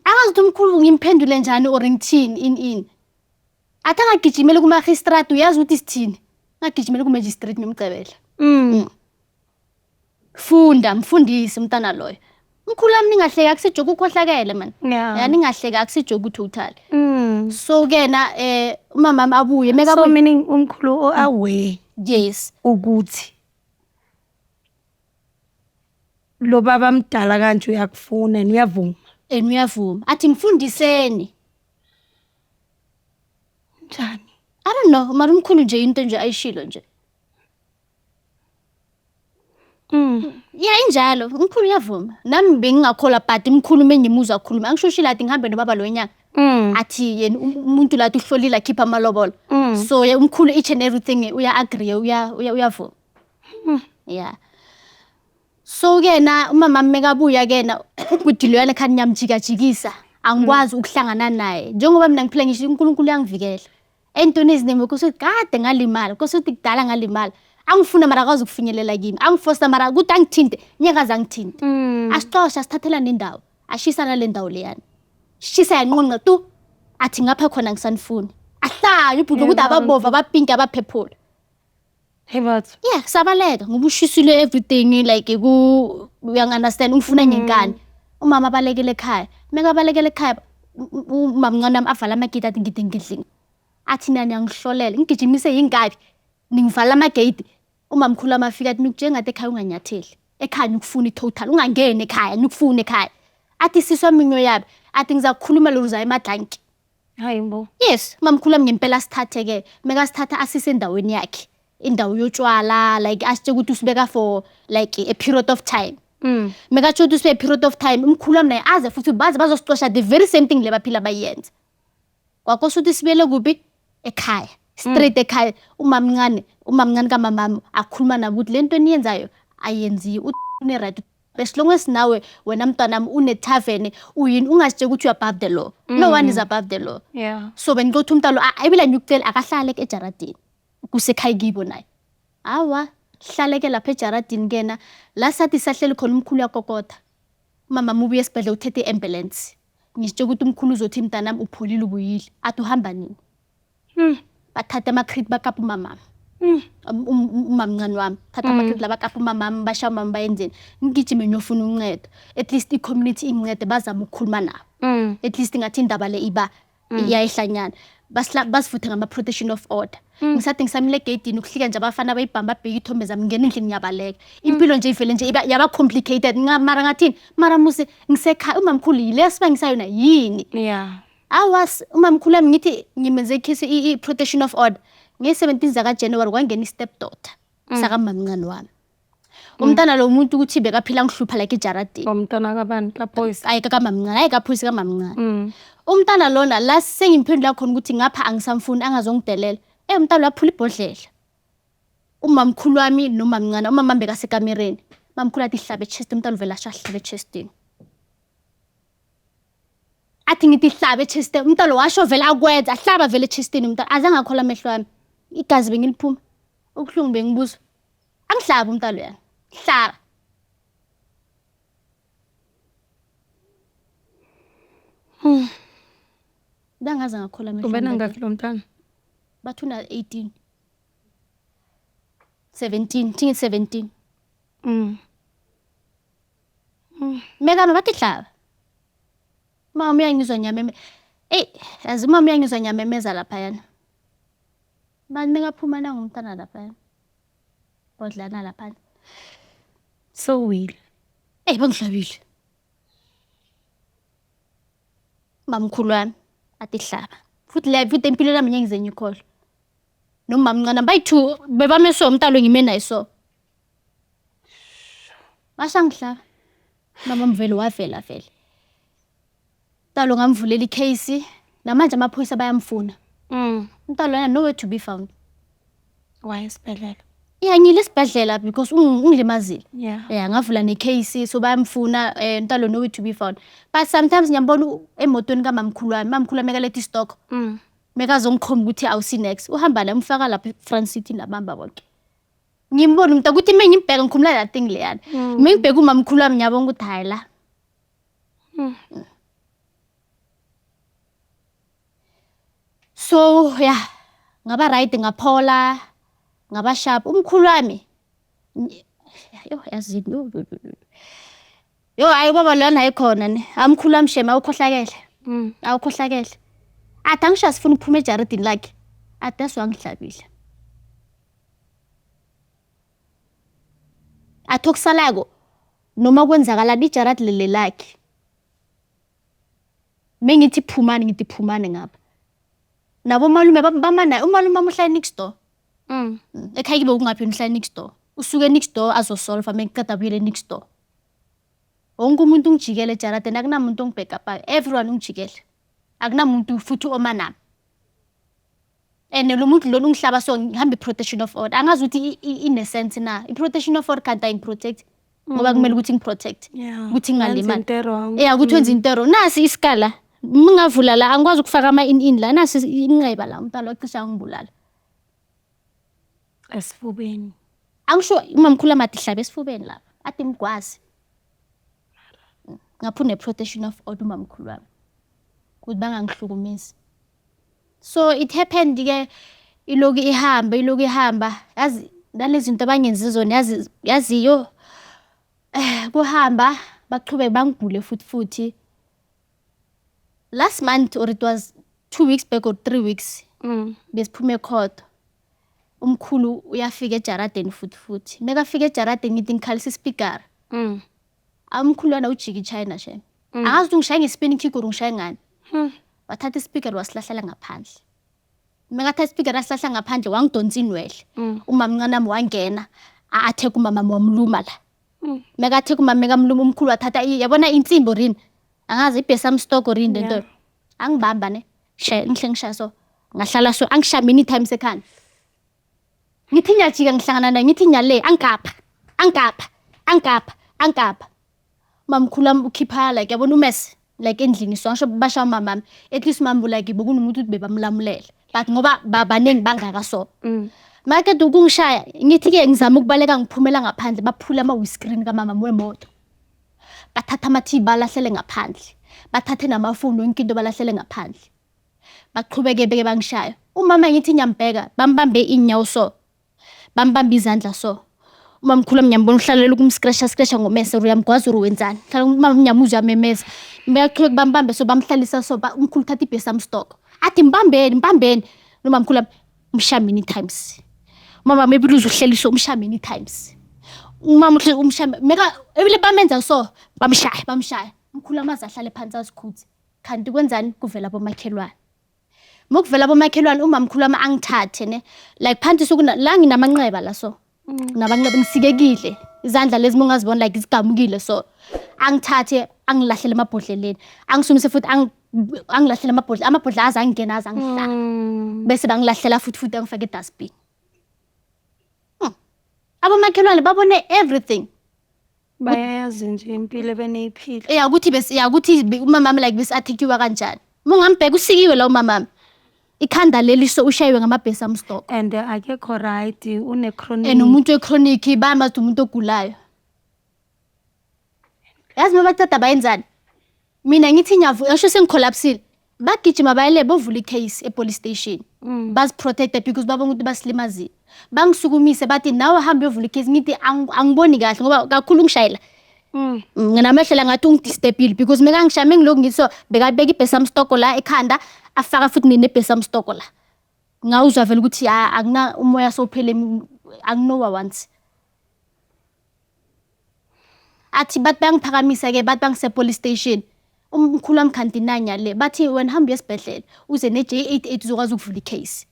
Angazi ukuthi umkhulu ngimphendule njani or ngithini in in. Athi angagijimeli kuma-magistrate, uyazi ukuthi sithini? Angagijimeli ku-magistrate ngimcebele. Funda, mfundise umntana loyo. Mkhulu wami, ningahleki, akusijoke, ukhohlakele man. Ya, ningahleki, akusijoke total. So ke na umama wami abuye So mekabuye meaning umkhulu aware Yes. ukuthi lo baba mdala kanje uyakufuna and uyavuma. And uyavuma. Athi mfundiseni. Njani? I don't know, mara umkhulu nje into nje ayishilo nje. Ya, injalo, umkhulu uyavuma. Nami bengingakholwa, but umkhulu mengimuzwa akhuluma, angishushile athi ngihambe nobaba lo nyanga. Athi yena umuntu lathi uhlolile akhipha amalobolo. So yeah, umkhulu each and everything uya agree, uya uyavuma. Yeah. So ke na umama mekabuya ke na ubhuti loyana khani ngiyamjikajikisa. Angikwazi ukuhlangana naye. Njengoba mina ngiphila ngisho uNkulunkulu uyangivikela. Entweni eziningi because kade ngalimala, because kudala ngalimala. Angifuna mara akwazi ukufinyelela kimi. Angifosta mara ukuthi angithinte, ngeke aze angithinte. Asixosha, sithathela nendawo. Ashisa nale ndawo leyana. Shisa yanqonqa tu. Athi ngapha khona ngisanifuni. Ahlanye ubhuti ukuthi ababomvu, abapinki, abaphephula. Hey batho. Yeah, sabaleka ngoba ushisile everything, like ku uyangi-understand, ungifuna ngenkani. Umama abalekele ekhaya. Mekabalekele ekhaya, umamncane wami avala amagate, athi ngide ngidlini. Athi nani yangihlolela, ngigijimise yinkabi. Ningivala amagate. Umamkhulu wami afika athi nikutshela ngathi ekhaya unganyatheli. Ekhaya nikufuna i-total, ungangeni ekhaya, nikufuna ekhaya. Athi sisi wami ngiyoyabi. Athi ngizakukhuluma lo uzaye emadlanki. Hayi bo. Yes, mamkhulu wami ngempela asithathe-ke. Mekasithatha asise endaweni yakhe. Indawo yotshwala, like asitshe ukuthi usibeka for like a period of time. Mekatsho ukuthi usibeka period of time, umkhulu wami naye aze futhi baze bazosixosha the very same thing le baphila bayenza. Kwakosa ukuthi sibuyele kuphi? Ekhaya. Straight ekhaya. Umamncane, umamncane kamamami akhuluma nabo ukuthi le nto eniyenzayo ayenziwe. Une-right. As long as nawe wena mntwanami une-tavern uyini ungazitsheli ukuthi you above the law. No one is above the law. Yeah. So bengixoxa umntwana lo ayibila ngikucela akahlale ke ejaradini. Kusekhaya kibo naye. Awa, hlale ke lapha ejaradini kena. La sathi sahleli khona umkhulu uyakokota. Umama mubuye esibhedlela uthethe i-ambulance. Ngisitshe ukuthi umkhulu uzothi mntanami upholile ubuyile. Athi uhamba nini? Bathatha ama-crate bakapa umamami. Umamncane wami. Thatha ama-crate la bakapa umamami, bashaya umama bayenzeni. Ngigijime ngiyofuna uncedo. At least i-community ingincede bazame ukukhuluma nabo. At least ngathi indaba le iba iyayihlanyana. Basivuthe ngama-protection of order. Ngisathi ngisamile egeyidini ukuhlika nje abafana bayibhamba babheke ithombe zami ngena endlini ngiyabaleka. Impilo nje ivele nje iba yaba complicated. Mara ngathini? Mara musi ngisekhaya umamkhulu yile sibangisayona yini? Yeah. Awa umamkhulu wami ngithi ngimenze ikhisi i-protection of order. Nge-17 zaka January kwangena i-step daughter sakamamncane wami. Umntana lo muntu ukuthi bekaphila ngihlupha like ejaradini. Umntana kabani kaphoyisa. Ayi kakamamncane, ayi kaphoyisa kamamncane. Umntana lona la sengimphendula khona ukuthi ngapha angisamfuni angazongidelela. Umntana waphula ibhodlela. Umamkhulu wami nomamncane, umama bekasekamereni. Mamkhulu athi hlabe chest, umntana uvela asho ahlabe chestini. Athi ngithi hlabe chest, umntana washo vele akwenza, ahlaba vele chestini umntana. Azange akhola amehlo wami. Igazi bengiliphuma. Ubuhlungu bengibuzwa. Angihlaba umntana loyana. Hlaba. Bengaze ngakhola amehlo. Ube nangakhi lo mntana? Bathi una 18. 17, thi ngithi 17. Mekama bathi hlaba. Mama uyangizwa ngiyameme. Ey, yazi mama uyangizwa ngiyamemeza laphayana. Mani mekaphuma nangumntana laphayana. Bodlana laphana. So will. Ey bangihlabile. Mamkhulu wami athi hlaba. Futhi le futhi empilweni yami ngeke ngize ngikholwe. Nomamncane bayi-two bebame so umntalo ngime naye so. Bashangihlaba. Mama mvele wavela vele. Mntalo ngamvulela i-case namanje amaphoyisa bayamfuna. Umntalo lona nowhere to be found. Why esibhedlela? Yeah, ngile esibhedlela because ungilimazile. Yeah. Yeah, ngavula ne-case so bayamfuna umntalo nowhere to be found. But sometimes ngiyambona emotweni kamamkhulu wami, mamkhulu wami ekaletha i-stock. Mekazongikhomba ukuthi awusi next. Uhamba la umfaka lapha eFront City nabamba bonke. Ngimbona umuntu ukuthi mina ngimbheka ngikhumula la thing leyana. Mina ngibheka umamkhulu wami ngiyabona ukuthi hayi la. So yeah, ngaba right ngaphola, ngaba sharp. Umkhulu wami yo yazini yo. Yo hayi baba lona ayikhona ne. Amkhulu wami shema awukhohlakele. Awukhohlakele. Athi angisho asifuna ukuphuma ejaridini lakhe. Athi asiwangihlabile. Athi okusalako noma kwenzakalani ijaradi leli lakhe. Mengithi phumani ngithi phumani ngapha. Nabo malume bama naye umalume wami uhlala next door. Ekhaya kibe kungaphi uhlala next door. Usuke next door azosolva mengiqeda abuyele next door. Wonke umuntu ungijikele ejaradini akunamuntu ongibhekapayo. Everyone ungijikele. Akunamuntu futhi oma nami. And lo muntu lona ungihlaba so ngihambe i-protection of order. Angazi ukuthi ine sense na. I-protection of order kanti ayingiprotect. Ngoba kumele ukuthi ngiprotect. Ukuthi ngingalimali. Yeah, ukuthi wenza into wrong. Nasi isikala. Mingavula la angikwazi ukufaka ama in la. Nasi inxeba la umntwana ocisha angibulala. Esifubeni. Angisho umamkhulu amathi hlabe esifubeni lapha. Athi mgwazi. Ngapha une protection of order umamkhulu wami. Ukuthi bangangihlukumezi. So it happened ke iloku ihamba iloku ihamba yazi nalezi zinto abangenzi zona yazi yazi yo kuhamba baqhubeke bangigule futhi futhi. Last month or it was 2 weeks back or 3 weeks besiphume ecourt. Umkhulu uyafika ejaradeni futhi futhi. Mekafika ejaradeni ngithi ngikhalisa ispeaker. Amkhulu lona ujika iChina shem. Angazi ukuthi ungishaye nge-spinning kick or ungishaye ngani. Wathatha isipikeri wasilahlela ngaphandle. Mekathatha isipikeri asilahla ngaphandle, wangidonsa inwele. Umama mncane wami wangena, atheka umama wamluma la. Mekatheka umama, mekamluma, umkhulu wathatha yabona insimbi orini, angazi ibhesamstock orini lento. Angibamba ne, shaya ngihle ngishaya so, ngahlala so, angishaya many times ekhanda. Ngithi ngiyajika ngihlangana naye, ngithi ngiyale, angikapha, angikapha, angikapha, angikapha. Mamkhulu wami ukhipha like yabona umese like endlini, so angisho basha umamami, at least umama like bekunomuntu ukuthi bebamlamulela, but ngoba baningi bangaka so. Makade ukungishaya, ngithi-ke ngizama ukubaleka, ngiphumela ngaphandle, baphula ama-windscreen kamama wemoto, bathatha ama-TV balahlele ngaphandle, bathathe namafoni, yonke into balahlele ngaphandle. Baqhubeke beke bangishaya. Umama ngithi ngiyambheka, bambambe iy'nyawo so, bambambe izandla so. Umamkhulu wami ngiyambona uhlalela ukumscratcha scratcha ngomese, or uyamgwaza or wenzani. Hlala umama ngiyamuzwa uyamemeza. Bayaqhubeka bambambe so, bamhlalisa so, umkhulu uthatha ibhesamstock. Athi mbambeni, mbambeni. Nomamkhulu wami umshaya many times. Umama maybe uze uhleli so, umshaya many times. Umama uhle umshaya meka ebile bamenza so, bamshaya, bamshaya. Umkhulu amaze ahlale phansi azikhuthe. Kanti kwenzani kuvela abomakhelwane. Mokuvela abomakhelwane, umamkhulu wami angithathe ne like phansi sokuna la, nginamanxeba la so. Namanxeba, ngisikekile. Izandla lezi mongazibona like zigamukile so. Angithathe angilahlele emabhodleleni. Angisumise futhi angilahlele amabhodlela, amabhodlela aze angena aze angihlaba. Bese bangilahlela futhi futhi angifake e-dustbin. Abomakhelwane babone everything. Bayayazi nje impilo ebeneyiphila. Ya ukuthi bese ya ukuthi umamami like bese athekiwa kanjani. Uma ungambheka usikiwe la umamami. Ikhanda leli so ushayiwe ngamabhesamstock. And akekho right, une-chronic. And umuntu we-chronic, bayamazi umuntu ogulayo. Yazi uma baceda bayenzani? Mina ngithi ngiyavuka, ngisho sengikholapsile. Bagijima bayele bovula i-case e-police station. Baziprotecta because babona ukuthi basilimazile. Bangisukumise bathi nawe hamba uyovula i-case, ngithi angiboni kahle ngoba kakhulu ngishayela. Nginamehlo la ngathi ungidisturbile because mekangishaya mengilokhu ngithi so, bekabeka ibhesamstoko la ekhanda, afaka futhi nebhesamstoko la. Ngawuzwa vele ukuthi akuna umoya sowuphele, anginowa once. Athi bathi bayangiphakamisa ke, bathi bangise police station. Umkhulu wami khanti nanya le, bathi wena hamba uye esibhedlela uze ne-J88 uzokwazi ukuvula i-case.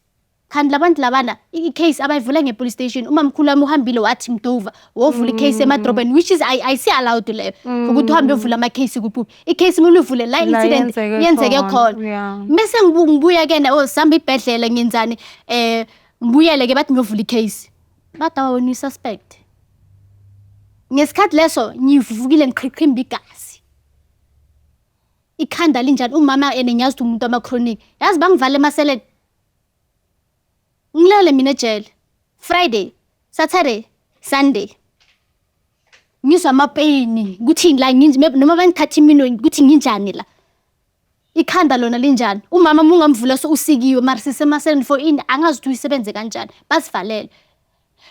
Kanti labantu labana i-case abayivula nge-police station. Umamkhulu wami uhambile wathi mdova wovula i-case emadrobheni, which is ayisi allowed leyo ukuthi uhambe uyovula ama-case kuphi. I-case kumele uvule la La incident yenzeke yenzeke khona, khona. Mese ngibuya ke na, oh, sihamba ibhedlela, ngenzani, ngibuyele ke, bathi ngiyovula i-case. Bathi awa, wena uyi-suspect. Ngesikhathi leso ngivukile, ngiqhiqhimba igazi. Ikhanda linjani umama ene ngiyazi ukuthi umuntu ama-chronic. Yazi bangivale emaseleni. Ngilele mina ejele. Friday, Saturday, Sunday. Ngizwa amapeyini ukuthi la noma bangithatha iminwe ukuthi nginjani la. Ikhanda lona linjani? Umama uma ungamvula so usikiwe, mara sisemaseleni for ini, angazi ukuthi uyisebenze kanjani. Basivalele.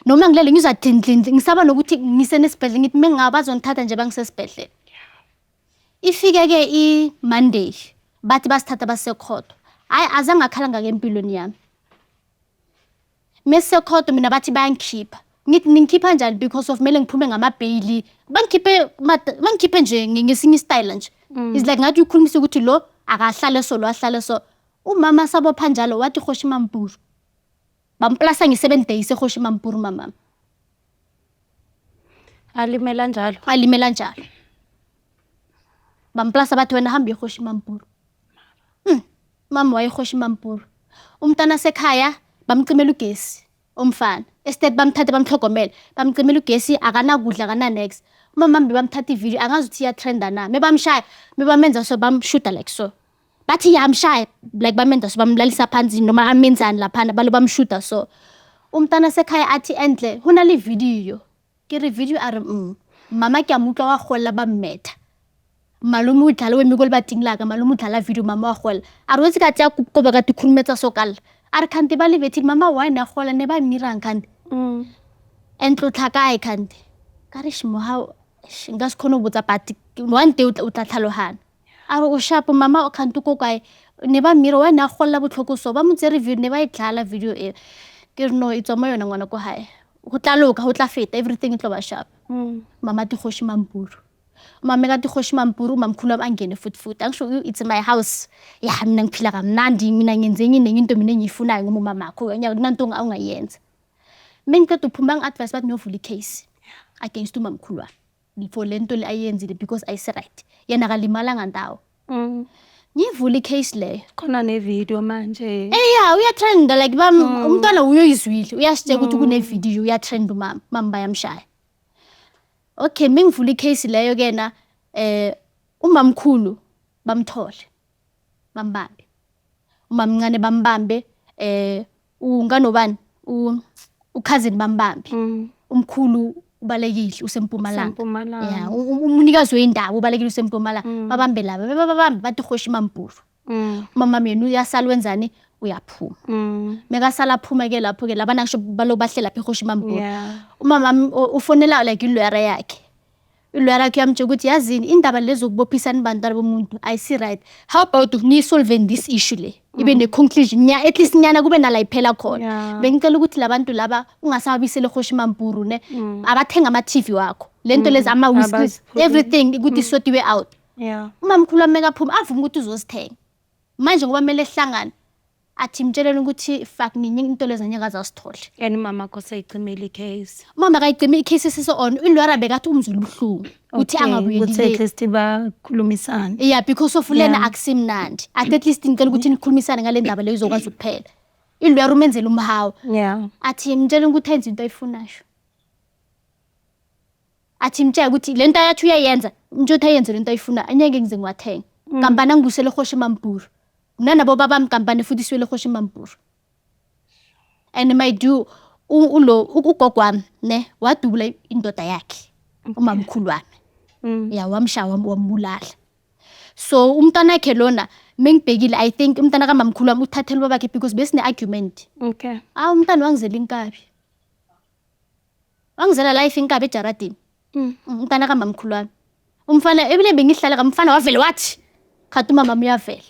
Noma ngilele ngizwa dindlindli, ngisaba nokuthi ngisenesibhedlela, ngithi mengaba bazongithatha nje bangisesibhedlela. Ifike ke i-Monday, bathi basithatha basekhotho. Hayi, azange ngakhala ngake empilweni yami. Mesisekhotho mina bathi bayangikhipha. Ngithi ningikhipha kanjani because of kumele ngiphume ngamabheyili. Bangikhiphe bangikhiphe nje ngesinye istyle nje. It's like ngathi ukhulumisa ukuthi lo akahlale so, lo ahlale so. Umama sabopha njalo wathi Kgosi Mampuru. Bamplasa nge-7 days eKgosi Mampuru mama. Alimela njalo. Alimela njalo. Bamplasa bathi wena hamba eKgosi Mampuru. Mama waye eKgosi Mampuru. Umntana sekhaya bamcimela ugesi umfana. Estate bamthathe bamhlogomele, bamcimela ugesi, akanakudla, akana next. Umama bamthatha ivideo, angazi ukuthi iya-trenda na. Mebamshaya, mebamenza so, bamshuta like so. Bathi yamshaya like bamenza so, bamlalisa phansi noma amenzani laphana, balo bamshuta so. Umntana sekhaya athi enhle hona le video. Ke re video, a re mama ke a mo utlwa wa golla ba mmetha. Malome o dlala o eme ko lebating la ka, malome o dlala video, mama wa golla. A re o tse ka tseya kobo ka tikhurumetsa so ka lla. A re kgante ba lebethile mama wa ne a gola ne ba mmirang kgante. Entle o tla kae kgante? Ka re shmo ha nka se kgone ho botsa, but one day o tla tlhaloganya. A re o sharp mama o kgante ko kae? Ne ba mmira wa ne a golla botlhoko so ba mo tsere video ne ba e dlala video e. Ke re no e tswa mo yona ngwana ko hae. Go tla loka, go tla feta, everything e tlo ba sharp. Mama ti Kgosi Mampuru. Umama ekathi Kgosi Mampuru, umamkhulu wami angene futhi futhi. Angisho it's my house. Ya, mina ngiphila kamnandi, mina ngenze enye nenye into mina engiyifunayo ngoba umamakho akunanto ongayenza. Mengiqeda ukuphuma bangi-advise bathi ngiyovula i-case against umamkhulu wami for le nto le ayenzile because ayisi-right. Yena akalimalanga ndawo. Ngiyivule i-case leyo. Khona ne-video manje. Yeah, uyatrenda like bam umntwana uyoyizwile, uyasitshela ukuthi kune-video uyatrenda umama, mama bayamshaya. Okay, mengivula i-case leyo kena umamkhulu bamthole, bambambe. Umamncane bambambe, unganobani u-cousin bambambe. Umkhulu ubalekile useMpumalanga. Usempumalanga. Yeah, umnikazi wendawo ubalekile useMpumalanga. Babambe laba, babambe bathi Kgosi Mampuru. Umama yena uyasala wenzani? Uyaphuma. Mekasala aphuma ke lapho ke labana ngisho balo bahlela lapha eKgosi Mampuru. Umama ufonela like ilawyer yakhe. Ilawyer yakhe uyamtshela ukuthi yazini indaba lezi zokubophisana bantwana bomuntu ayisi right. How about ni-solve this issue le? Ibe ne-conclusion nya, at least nyana kube nala iphela khona. Bengicela ukuthi labantu laba ungasababiseli eKgosi Mampuru ne. Abathenga ama-TV wakho. Lento lezi ama-whisky Abaziphuzile. Everything ukuthi isortiwe out. Umamkhulu wami mekaphuma avuma ukuthi uzozithenga. Manje ngoba kumele sihlangane, athi mtsheleni ukuthi fuck ninye into lezi angeke aze azithole. And umama akho seyicimile i-case. Umama akayicimi i-case sise on. Ilawyer bekathi umzwela ubuhlungu ukuthi angabuyeli Ukuthi le. at least bakhulumisane. Yeah, because of lena akusimnandi. Athi at least ngicela ukuthi nikhulumisane ngale ndaba leyo izokwazi ukuphela. Ilawyer umenzela umhawu. Athi mtshele ukuthi enze into ayifunayo. Athi mtshele ukuthi le nto ayathi uyayenza, mtshele ukuthi ayenze lento ayifunayo, angeke ngize ngiwathenga. Kampani angibuyisele eKgosi Mampuru. Mina nabo babami kampani futhi siwele eKgosi Mampuru. And my do ulo ugogo wami ne wadubula indoda yakhe, umamkhulu wami. Ya, wamshaya wambulala. So umntwana wakhe lona mengibhekile, I think umntana kamamkhulu wami uthathela ubabakhe because besine argument. Ah, umntana wangizela inkabi. Wangizela life inkabi ejaradini. Umntana kamamkhulu wami. Umfana ebile bengihlala kamfana wavele wathi khathi umama uyavela.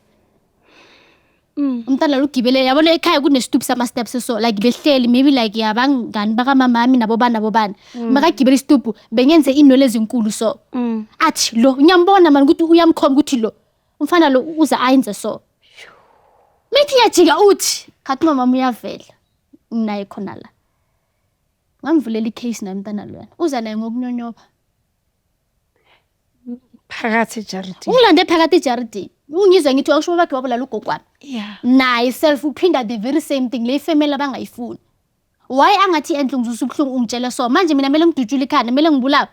Umntana lo ugibele yabona ekhaya kunesitupu sama steps, so like behleli maybe like yabangani bakamamami nabo bani nabo bani. Makagibela isitupu bengenze inwele ezinkulu so. Athi lo ngiyambona man ukuthi uyamkhomba ukuthi lo umfana lo uza ayenze so. Mithi iyajika uthi khathi umama uyavela. Nginaye khona la. Ngamvulela i-case naye umntana loyana. Uza naye ngokunyonyoba. Phakathi ejaridini. Ungilande phakathi ejaridini. Ungizwe ngithi wakusho bakhe wabulala ugogo wami. Naye self uphinda the very same thing le family abangayifuni. Why angathi enhle ngizwisa ubuhlungu ungitshela so manje mina kumele ngidutshule ikhanda, kumele ngibulawe?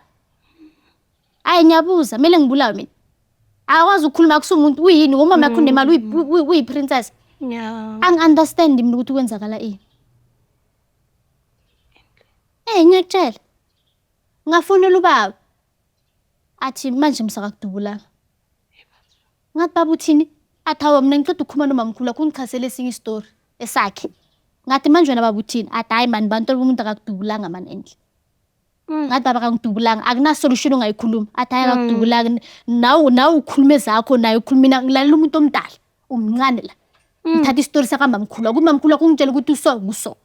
Hayi, ngiyabuza, kumele ngibulawe mina? Akwazi ukukhuluma kusumuntu uyini umama yakho unemali uyi-princess. Angi-understand mina ukuthi kwenzakala ini. Ngiyakutshela. Ngafonela ubaba. Athi manje msakakudubulanga. Ngathi baba uthini? Athi hawa mina ngiceda ukukhuluma nomamkhulu wakho ungichazele esinye isitori esakhe. Ngathi manje wena baba uthini? Athi hayi mani bantwana bomuntu akakudubulanga mani endle. Ngathi baba akangidubulanga, akuna solution ongayikhuluma. Athi hayi akakudubulanga, nawe ukhuluma ezakho naye ukhuluma, mina ngilalela umuntu omdala umncane la. Ngithatha isitori sakamamkhulu wakho, umamkhulu wakho ungitshela ukuthi uso kuso.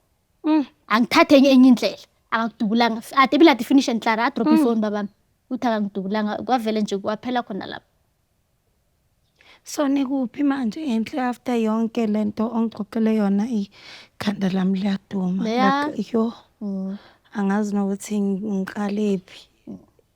Angithathe enye enye indlela. Akakudubulanga. Ade bilade finish and klaar, adrop ifoni babami. Uthi akangidubulanga kwavele nje kwaphela khona lapho. So nikuphi manje enhle after yonke lento ongixoxele yona? Ikhanda lami liyaduma. Like yo, angazi nokuthi ngiqalephi.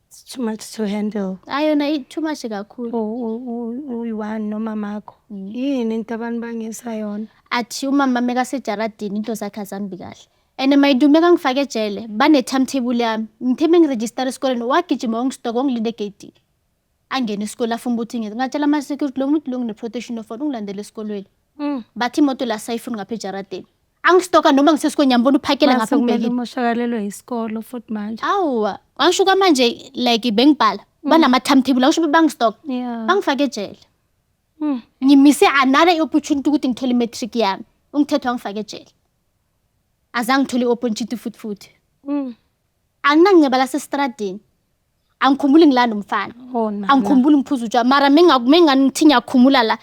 It's too much to handle. Ayona i too much kakhulu. Uyi-one nomamakho. Yini into abantu bangisa yona? Athi umama mekasejaradini into zakhe azambi kahle. And mayidume kangifake ejele bane timetable yami. Ngithe mengiregister esikoleni wagijima wangistoka wangilinda egeyidini. Angene esikoleni afuna ukuthi ngenze. Ngatshela ama-security lo muntu lo ngine-protection of ungilandele esikolweni. Bathi imoto la sayifuni ngapha ejaradini. Angistoka noma ngisesikoleni ngiyambona uphakela Mase ngapha kumele ngibhekile. umoshakalelwe isikolo futhi manje. Awa, angisho kwamanje like bengibhala banama timetable angisho bangistoka. Bangifake ejele. Ngimise another opportunity ukuthi ngithole i-matric yami. Ungithethe wangifaka ejele. Azange ngithole i-opportunity futhi futhi. Anginangceba lasestradini. Angikhumbuli ngilanda umfana. Oh, na. Angikhumbuli ngiphuza utshwala mara mengani ngithi ngiyakhumula la.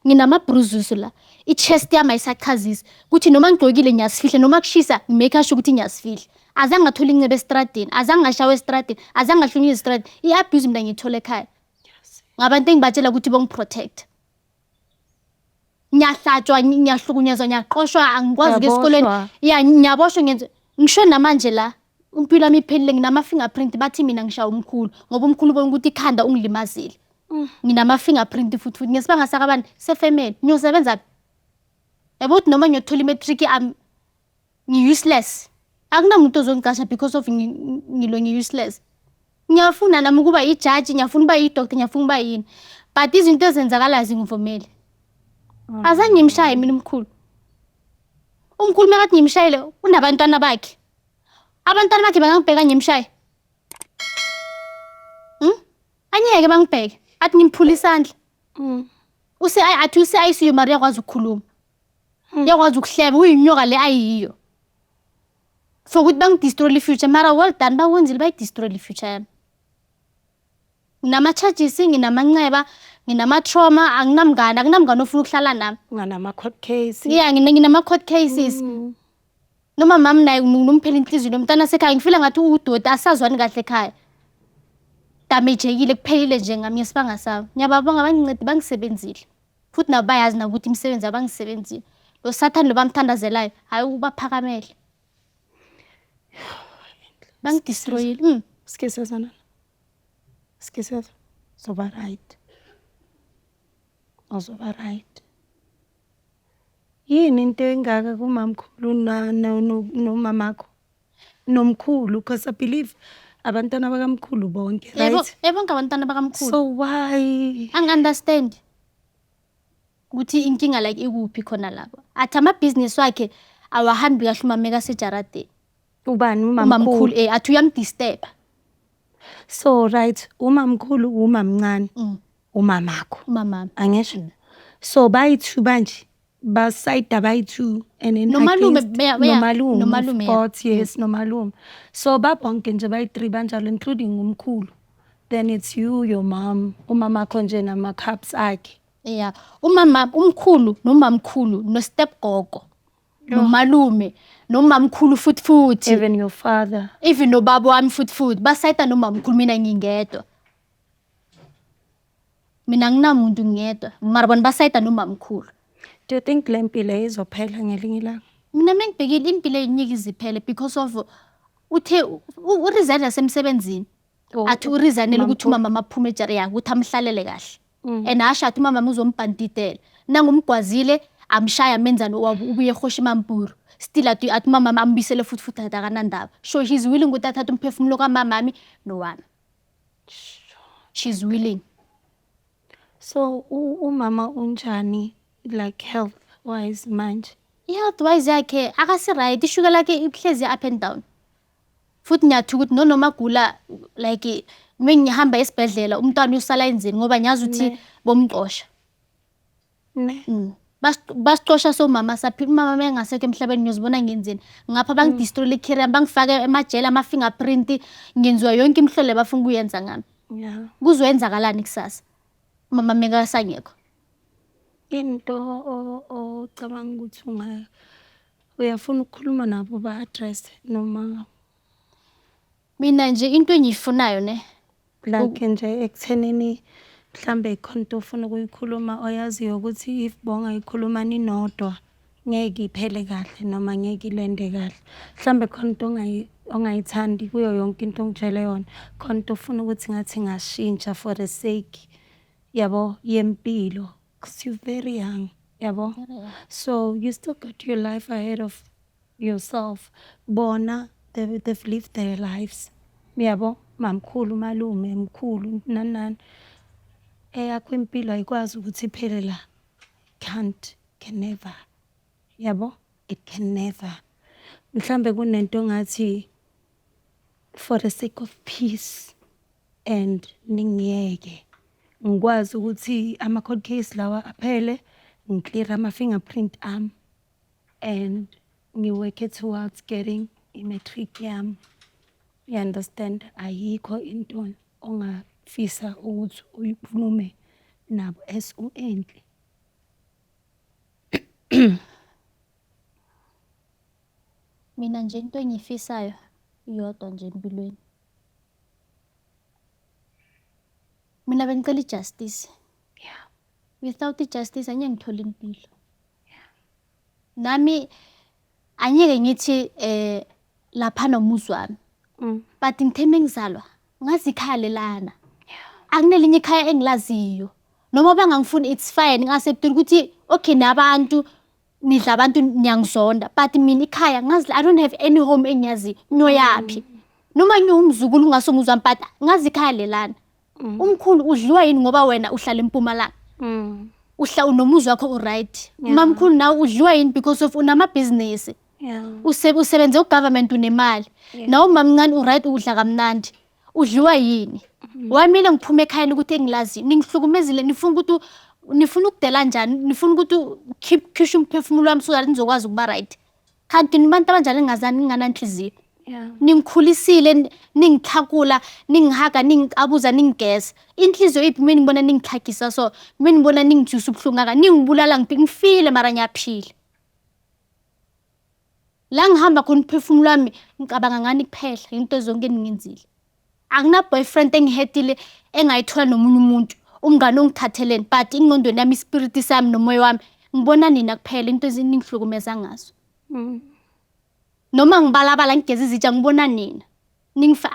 Nginama-bruises la, i-chest yami ayisachazisi ukuthi noma ngigqokile ngiyasifihla, noma kushisa ngi-make sure ukuthi ngiyasifihla. Azange ngathola inceba estradeni, azange ngashawa estradeni, azange ngahlukunyezwa estradeni. I-abuse mina ngiyithola ekhaya ngabantu engibatshela ukuthi bongi-protect. Ngiyahlatshwa, ngiyahlukunyezwa, ngiyaqoshwa, angikwazi ukuya esikolweni. Uyaboshwa. Ya, ngiyaboshwa, ngenze ngisho namanje la impilo yami iphelile, nginama-fingerprint. Bathi mina ngishaya umkhulu ngoba umkhulu ubona ukuthi ikhanda ungilimazile. Nginama-fingerprint futhi futhi ngesibanga sakabani sefemeli. Ngiyosebenza phi? Yabo, ukuthi noma ngiyothola i-matric am ngi-useless, akunamuntu ozongicasha because of ngilo ngi-useless. Ngiyafuna nami ukuba ijaji, ngiyafuna ukuba i-doctor, ngiyafuna ukuba yini, but izinto ezenzakalayo zingivumeli. Azange ngimshaye mina umkhulu. Umkhulu makathi ngimshayele, unabantwana bakhe, abantwana bakhe bangangibheka ngimshaye? Angeke bangibheke. Athi ngimphula isandla. Use athi use-ICU, mara uyakwazi ukukhuluma, uyakwazi ukuhleba, uyinyoka le ayiyo for ukuthi bangidestroyele i-future. Mara well done, bakwenzile, bayidestroyele i-future yami. Nginama-charges, nginamanxeba, nginama-trauma, anginamngani, akunamngani ofuna ukuhlala nami. Unganama-court case. Yeah, nginama-court cases. Noma mami naye ngumphela inhliziyo nomntana sekhaya, ngifila ngathi udoti, asazwani kahle ekhaya. Damage-ekile, kuphelile nje ngami ngesibanga sami. Ngiyababonga, bangincede, bangisebenzile. Futhi nabo bayazi nabo ukuthi imisebenzi yabo bangisebenzile. Lo sathane lo bamthandazelayo, hhayi, ubaphakamele. Bangidestroyile. Sike sezana. Sike seza. Zoba right. Uzoba right. Yini into engaka kumamkhulu nomamakho? Nomkhulu, because I believe abantwana bakamkhulu bonke, Yebo, right? yebo, bonke abantwana bakamkhulu. So why? Angi-understand ukuthi inkinga like ikuphi khona lapho. Athi amabhizinisi wakhe awahambi kahle uma mekasejaradeni. Ubani? Umamkhulu. Umamkhulu? Athi uyamdisturba. So right, umamkhulu, umamncane, umamakho. Umamami. Angisho? So bayi-two banje, basayida bayi-two and then Nomalume, against yeah, nomalume, nomalume, of yeah. course, yes, nomalume. So babonke nje bayi-three banjalo, including umkhulu. Then it's you, your mom, umamakho nje nama-cups akhe. Yeah, umama, umkhulu nomamkhulu, no-step gogo, nomalume, nomamkhulu futhi futhi. Even your father. Even nobaba wami futhi futhi basayida nomamkhulu. Mina ngingedwa, mina anginamuntu, ngingedwa, mara bona basayida nomamkhulu. Do you think le mpilo izophela ngelinye ilanga? Mina mengibhekile impilo eyinyika iziphele because of uthe uresign yasemsebenzini. Oh, athi uresignele ukuthi umamkhulu. Umama aphume ejari yakhe ukuthi amhlalele kahle and asho athi umama uzombhantitela nangumgwazile, amshaya, amenzani, ubuye ehosha imampuru, still athi umama ambuyisele futhi futhi, athi akanandaba. So he's willing ukuthi athathe umphefumulo kamamami nowami. She's willing. So umama unjani, like health wise manje? I-health wise yakhe akasi-right, ishuka lakhe ihlezi up and down. Futhi ngiyathuka ukuthi nonoma agula, like mengihamba esibhedlela umntwana uyosala enzeni, ngoba ngiyazi ukuthi Ne. bomxosha. Ne. Basixosha somama saphila, umama mengasekho emhlabeni ngiyozibona ngenzeni? Ngapha bangidestroyele i-career yami, bangifake emajele, ama-fingerprint, ngenziwa yonke imihlolo abafuna ukuyenza ngami. Kuzoyenzakalani kusasa umama mekasangekho? Into ocabanga ukuthi unga uyafuna ukukhuluma nabo, ba-address noma? Mina nje into engiyifunayo ne Like nje ekuthenini mhlambe khona into ofuna ukuyikhuluma oyaziyo ukuthi if bongayikhuluma ninodwa ngeke iphele kahle noma ngeke ilende kahle. Mhlambe khona into ongayithandi kuyo yonke into ongitshele yona. Khona into ofuna ukuthi ngathi ingashintsha for the sake, yabo, yempilo. 'Cause you're very young, yabo. So you still got your life ahead of yourself. Bona they've lived their lives. Yabo, mamkhulu, malume, mkhulu, nani nani. Eyakho impilo ayikwazi ukuthi iphele la. Can't, can never. Yabo, it can never. Mhlambe kunento ongathi for the sake of peace and ningiyeke ngikwazi ukuthi ama-court case lawa aphele, ngiclear ama-fingerprint ami and ngi-work towards getting i-matric yami. You understand? Ayikho into ongafisa ukuthi uyikhulume nabo as u-Enhle? Mina nje into engiyifisayo iyodwa nje empilweni. Mina bengicela i-justice. Without i-justice angeke ngithole impilo. Nami angeke ngithi laphana umuzi wami. But ngithe mengizalwa ngazi ikhaya lelana. Akunelinye ikhaya engilaziyo. Noma bangangifuni, it's fine, ngi-accept ukuthi okay, nabantu nidla abantu, niyangizonda, but mina ikhaya ngazi, I don't have any home engiyaziyo. Ngiyoyaphi? Noma ngiwumzukulu ungasumuzi wami, but ngazi ikhaya lelana. Umkhulu udliwa yini ngoba wena uhlala eMpumalanga? Uhla unomuzi wakho u-right. Mamkhulu, nawe udliwa yini because of unamabhizinisi? Usebenze u-government, unemali. Nawe mamncane u-right, udla kamnandi. Udliwa yini? Wamile ngiphume ekhayeni ukuthi engilaziyo. Ningihlukumezile, nifuna ukuthi nifuna ukudela njani? Nifuna ukuthi khishwe umphefumulo wami so that nizokwazi ukuba right. Kanti nibantu abanjani engingazani, ningananhliziyo? Ningikhulisile, ningitlhakula, ningihaga, ningiqabuza, ningigeza. Inhliziyo iphi mina ngibona ningitlhagisa so, mina ngibona ningizwisa ubuhlungu kangaka, ningibulala ngifile mara ngiyaphila. La ngihamba khona umphefumulo wami ngicabanga ngani kuphela, into zonke eningenzile. Akuna boyfriend engihetile engayithola nomunye umuntu, umngane ongithatheleni, but ingqondweni yami, i-spirit sami nomoya wami ngibona nina kuphela, into eziningihlukumeza ngazo. Noma ngibalabala ngigeza izitsha ngibona nina.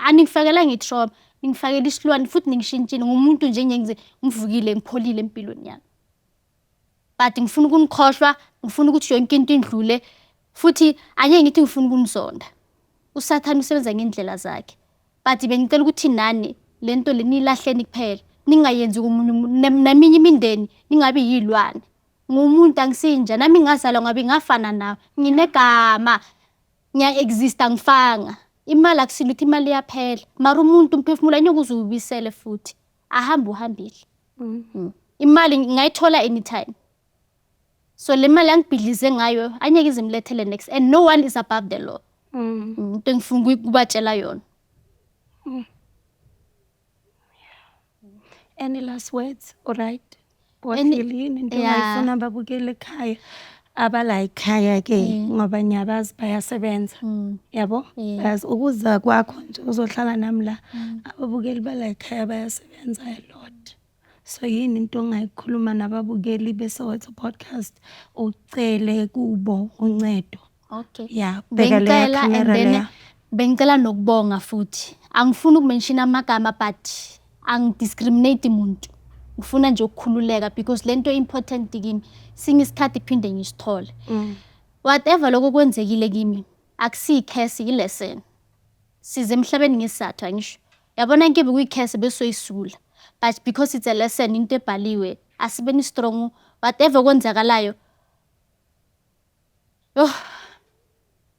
Aningifakela ngi-trauma, ningifakela isilwane futhi ningishintshile ngumuntu nje ngize ngivukile ngipholile empilweni yami. But ngifuna ukunikhohlwa, ngifuna ukuthi yonke into indlule, futhi angeke ngithi ngifuna ukunizonda. USathane usebenza ngendlela zakhe. But bengicela ukuthi nani lento le niyilahleni kuphela. Ningayenzi komunye umuntu, neminye imindeni ningabi yilwane. Ngumuntu, angisinja, nami ngazalwa ngabe ngafana nawe. Nginegama, ngiya-exist, angifanga. Imali akusilo ukuthi imali iyaphela. Mara umuntu umphefumulo angeke uze uwubuyisele futhi. Ahambe uhambile. Imali ngingayithola anytime. So le mali angibhidlize ngayo angeke ize imlethele next, and no one is above the law. Into engifuna ukubatshela yona. Any last words? All right. Waphilini into ongayifuna babukele ekhaya, abala ekhaya ke, ngoba ngiyabazi bayasebenza. Yabo? Bayazi ukuza kwakho nje uzohlala nami la. Ababukeli bala ekhaya bayasebenza a lot. So yini into ongayikhuluma nababukeli beSoweto podcast, ucele kubo uncedo? Okay. Yeah, bheka leya Bengicela and camera then leya. bengicela nokubonga futhi. Angifuni uku-mention amagama, but angi-discriminate muntu. Ngifuna nje ukukhululeka because lento important kimi. Sinye isikhathi phinde ngisithole. Whatever lokho kwenzekile kimi, akusiyi curse, i-lesson. Size emhlabeni ngesizathu, angisho. Yabona nkibe kuyi-curse besoyisula. But because it's a lesson, into ebhaliwe, asibeni strong whatever kwenzakalayo. Oh,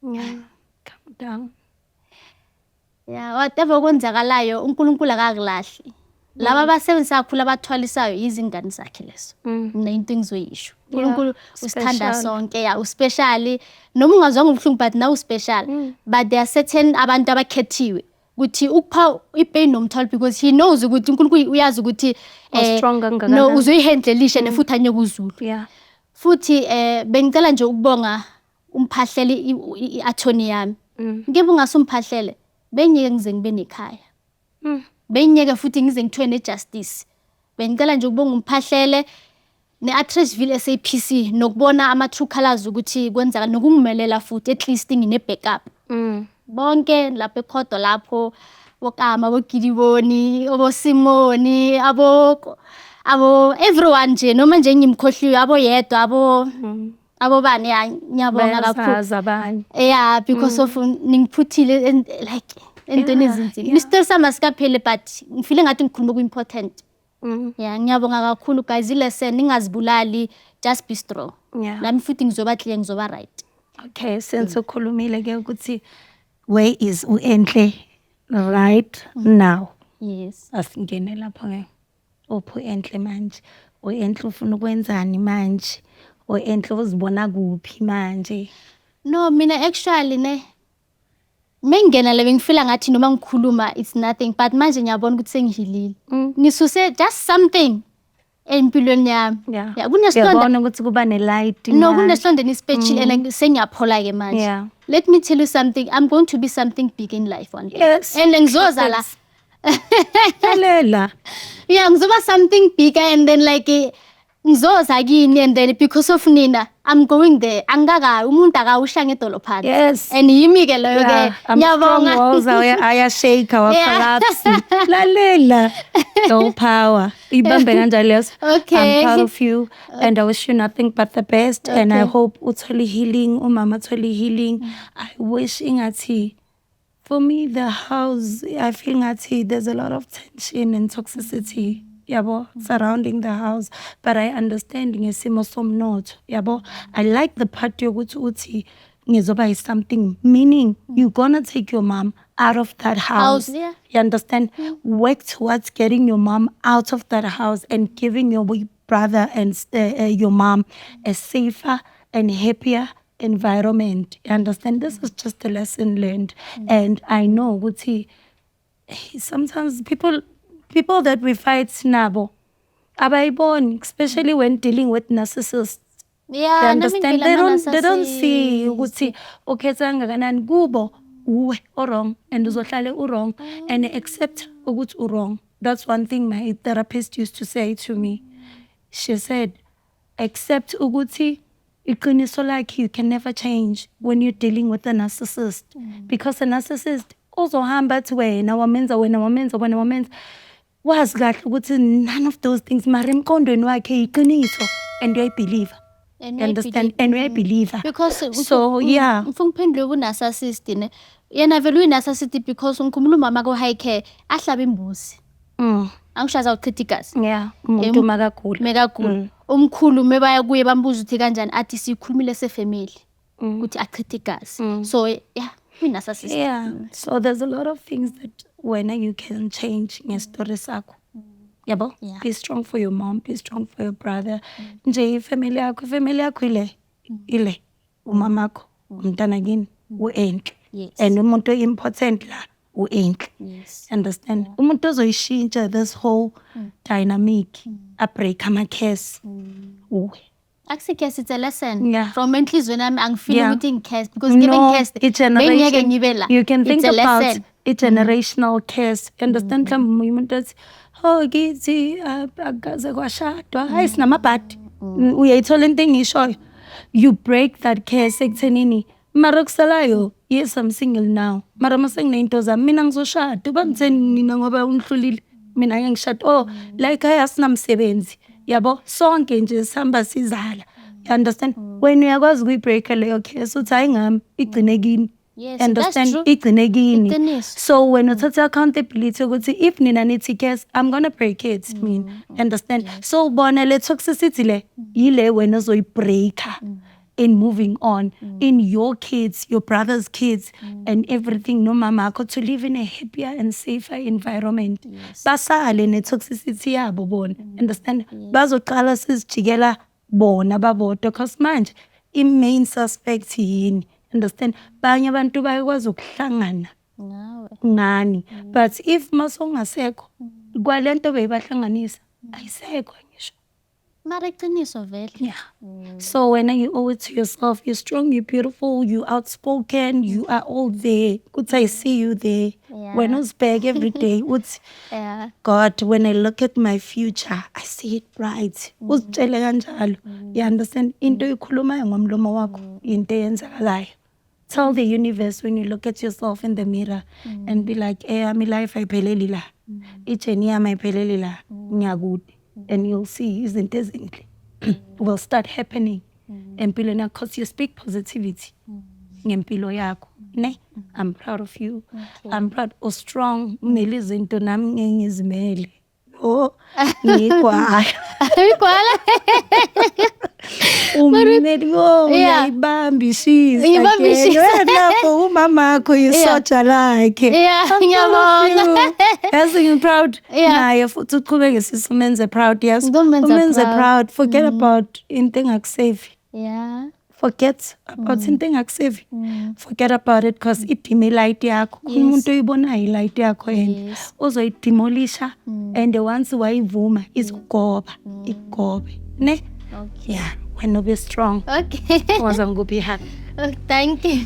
Yeah. Calm down. Yeah, whatever kwenzakalayo, uNkulunkulu akakulahli. Laba abasebenzisa kakhulu abathwalisayo izingane zakhe lezo. Mina into engizoyisho. uNkulunkulu usithanda Special. sonke, ya, u-special. Noma ungazwanga ubuhlungu, but nawe u-special. But there are certain abantu abakhethiwe ukuthi ukupha i-pain nomthwalo because he knows ukuthi uNkulunkulu uyazi ukuthi strong no kangakanani. uzoyihandlelisha nefuthi anyeke uzulu. Futhi bengicela nje ukubonga umphahleli, i-attorney yami. Ngibe ungasumphahlele bengiyeke ngize ngibe nekhaya. Bengiyeke futhi ngize ngithiwe ne-justice. Bengicela nje ukubonga umphahlele ne-Atteridgeville SAPC nokubona ama-true colours ukuthi kwenzeka nokungimelela futhi, at least ngine-backup. Bonke lapho ekhodo lapho, bokama, boGidiboni, oboSimoni, abo everyone nje, noma nje ngimkhohliwe, aboyedwa, abo bani, ya, ngiyabonga kakhulu. Bayazazi abanye. Yeah, because of ningiphuthile like entweni ezinzima. Isitori sami asikapheli, but ngifile ngathi ngikhuluma ku-important. Yeah, ngiyabonga kakhulu guys, i-lesson, ningazibulali, just be strong. Nami futhi ngizoba clear, ngizoba right. Okay, since ukhulumile ke ukuthi where is uEnhle right now? Yes. Asingene lapho ke. Uphi uEnhle manje? UEnhle ufuna ukwenzani manje? U-Enhle uzibona kuphi manje? No, mina actually ne mengingena le bengifila ngathi noma ngikhuluma it's nothing, but manje ngiyabona ukuthi sengihilile. Ngisuse just something. Empilweni yami. Yeah, kunesilonda. Uyabona ukuthi kuba ne-light. No, kunesilonda enisipetshile and sengiyaphola-ke manje. Let me tell you something, I'm going to be something big in life one day. And ngizoza la. Lalela. Yeah, ngizoba something bigger and then like ngizoza kini and then because of nina I'm going there. Angikakayi, umuntu akawusha ngedolo phansi. And yimi-ke leyo ke. Ama-strong Ngiyabonga. walls ayashake, awa-collapse. Lalela. Girl power. Ibambe kanjalo leso. I'm proud of you and I wish you nothing but the best and I hope uthole healing, umama athole healing. I wish ingathi for me the house, I feel ngathi there's a lot of tension and toxicity, yabo, surrounding the house, but I understand ngesimo somnotho, yabo. I like the part yokuthi uthi ngizoba is something, meaning you're gonna take your mom out of that house. House, yeah. You understand? Work towards getting your mom out of that house and giving your brother and your mom a safer and happier environment. You understand? This is just a lesson learned. And I know ukuthi sometimes people that we fight nabo abayiboni, especially when dealing with narcissists. Yeah, You nami understand? ngivela They don't see ama-narcissist. ukuthi ukhetha kangakanani kubo uwe o-wrong and uzohlale u-wrong and accept ukuthi u-wrong. That's one thing my therapist used to say to me. She said, accept ukuthi iqiniso lakhe you can never change when you're dealing with a narcissist. Because a narcissist uzohamba athi wena wamenza, wena wamenza, wena wamenza. Wazi kahle ukuthi none of those things, mara emqondweni wakhe iqiniso and uyayibelieve. And You understand? uyayibelieve. And uyayibelieve. Because So, yeah. Ngifuna ukuphendula ku-narcissist ne. Yena vele uyi-narcissist because ngikhumbula umama ko-high care ahlaba imbuzi. Angisho azawuchitha igazi. Yeah, umuntu makagula. Mekagula. Umkhulu mebaya kuye bambuza ukuthi kanjani, athi sikhulumile sefamily ukuthi achithe igazi. So yeah, uyi-narcissist. Yeah. So there's a lot of things that when you can change ngestory sakho. Yabo? Yeah. Be strong for your mom, be strong for your brother. Nje ifamily yakho, ifamily yakho ile ile umamakho, umntana kini, u-Enhle. And umuntu important la u-Enhle. Understand? Umuntu ozoyishintsha this whole dynamic, a-break ama-curse, uwe. Akusi-curse, it's a lesson. From enhliziyweni yami angifeel ukuthi ngi-cursed because ngibe No, ngi-cursed i-generation, bengingeke ngibe la. You can think It's a about lesson. i-generational curse. Understand? Mhlawumbe omunye umuntu athi, oh kithi akukaze kwashadwa, hayi sinamabhadi. Uyayithola into engiyishoyo? You break that curse ekuthenini mara kusalayo, yes, I'm single now, mara mase nginey'nto zami mina ngizoshada, uba ngitheni nina ngoba unihlulile, mina ngeke ngishade. Oh, like hayi asinamsebenzi, yabo, sonke nje sihamba sizala. You understand? Wena uyakwazi ukuyibreaka leyo curse uthi hayi ngami, igcine kini. Yes, that's Understand? true. Igcine kini. Iqiniso. So wena uthatha accountability ukuthi if nina nithi curse, I'm gonna break it mina. Understand? So bona le toxicity le yile wena ozoyibreaka in moving on in your kids, your brother's kids and everything, nomama akho, to live in a happier and safer environment. Basale ne-toxicity yabo bona. Understand? Bazoqala sizijikela bona babodwa because manje i-main suspect yini. Understand? Banye abantu bayakwazi ukuhlangana Ngawe. ngani, but if masongasekho kwalento beyibahlanganisa, ayisekho ngisho. Mara iqiniso vele. Yeah. So when you owe it to yourself, you're strong, you're beautiful, you're outspoken, you are all there. Kuthi I see you there. When uzibheke every day, uthi God, when I look at my future, I see it bright. Uzitshele kanjalo. You understand? Into oyikhulumayo ngomlomo wakho, into eyenzakalayo. Tell the universe when you look at yourself in the mirror and be like, eh, ami life ayipheleli la. I-journey yami ayipheleli la. Ngiyakude. And you'll see izinto ezinhle will start happening empilweni yakho because you speak positivity ngempilo yakho. Ne? I'm proud of you. I'm proud. O strong, umele izinto nami ngeke ngizimele. Oh, ngigwala. Igwala. Umeli wo uyayibamba ishisa. Uyayibamba ke. ishisa. Wena lapho umamakho isoja lakhe. Yeah, I'm proud of ngiyabonga. you. Yazi ngi-proud. Yeah. Naye futhi uqhubeke sisi umenze proud, yes. Ngizomenza Umenze proud. proud. Forget about into engakusave. Forget about into engakusevi. Forget about it, because idime ilight yakho. Khona umuntu oyibonayo ilight yakho and uzoyidemolisha, and once wayivuma izogoba, ikugobe, ne? Okay. Yeah, wena ube strong. Okay. Waza ngikuphi happy. Oh, thank you.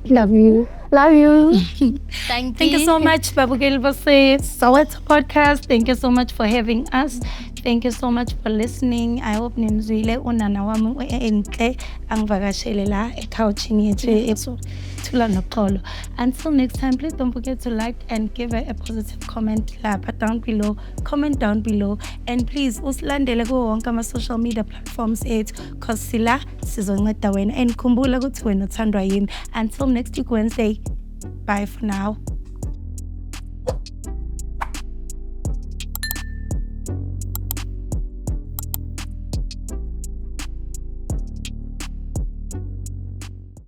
Love you. Love you. Thank you. Thank you so much, babukeli base Soweto Podcast. Thank you so much for having us. Thank you so much for listening. I hope nimzwile unana wami enhle angivakashele la ecouchini yethu Thula Noxolo. Until next time, please don't forget to like and give a positive comment lapha down below. Comment down below. And please usilandele kuwo wonke ama-social media platforms ethu, 'cause sila sizonceda wena. And khumbula ukuthi wena uthandwa yimi. Until next week Wednesday. Bye for now.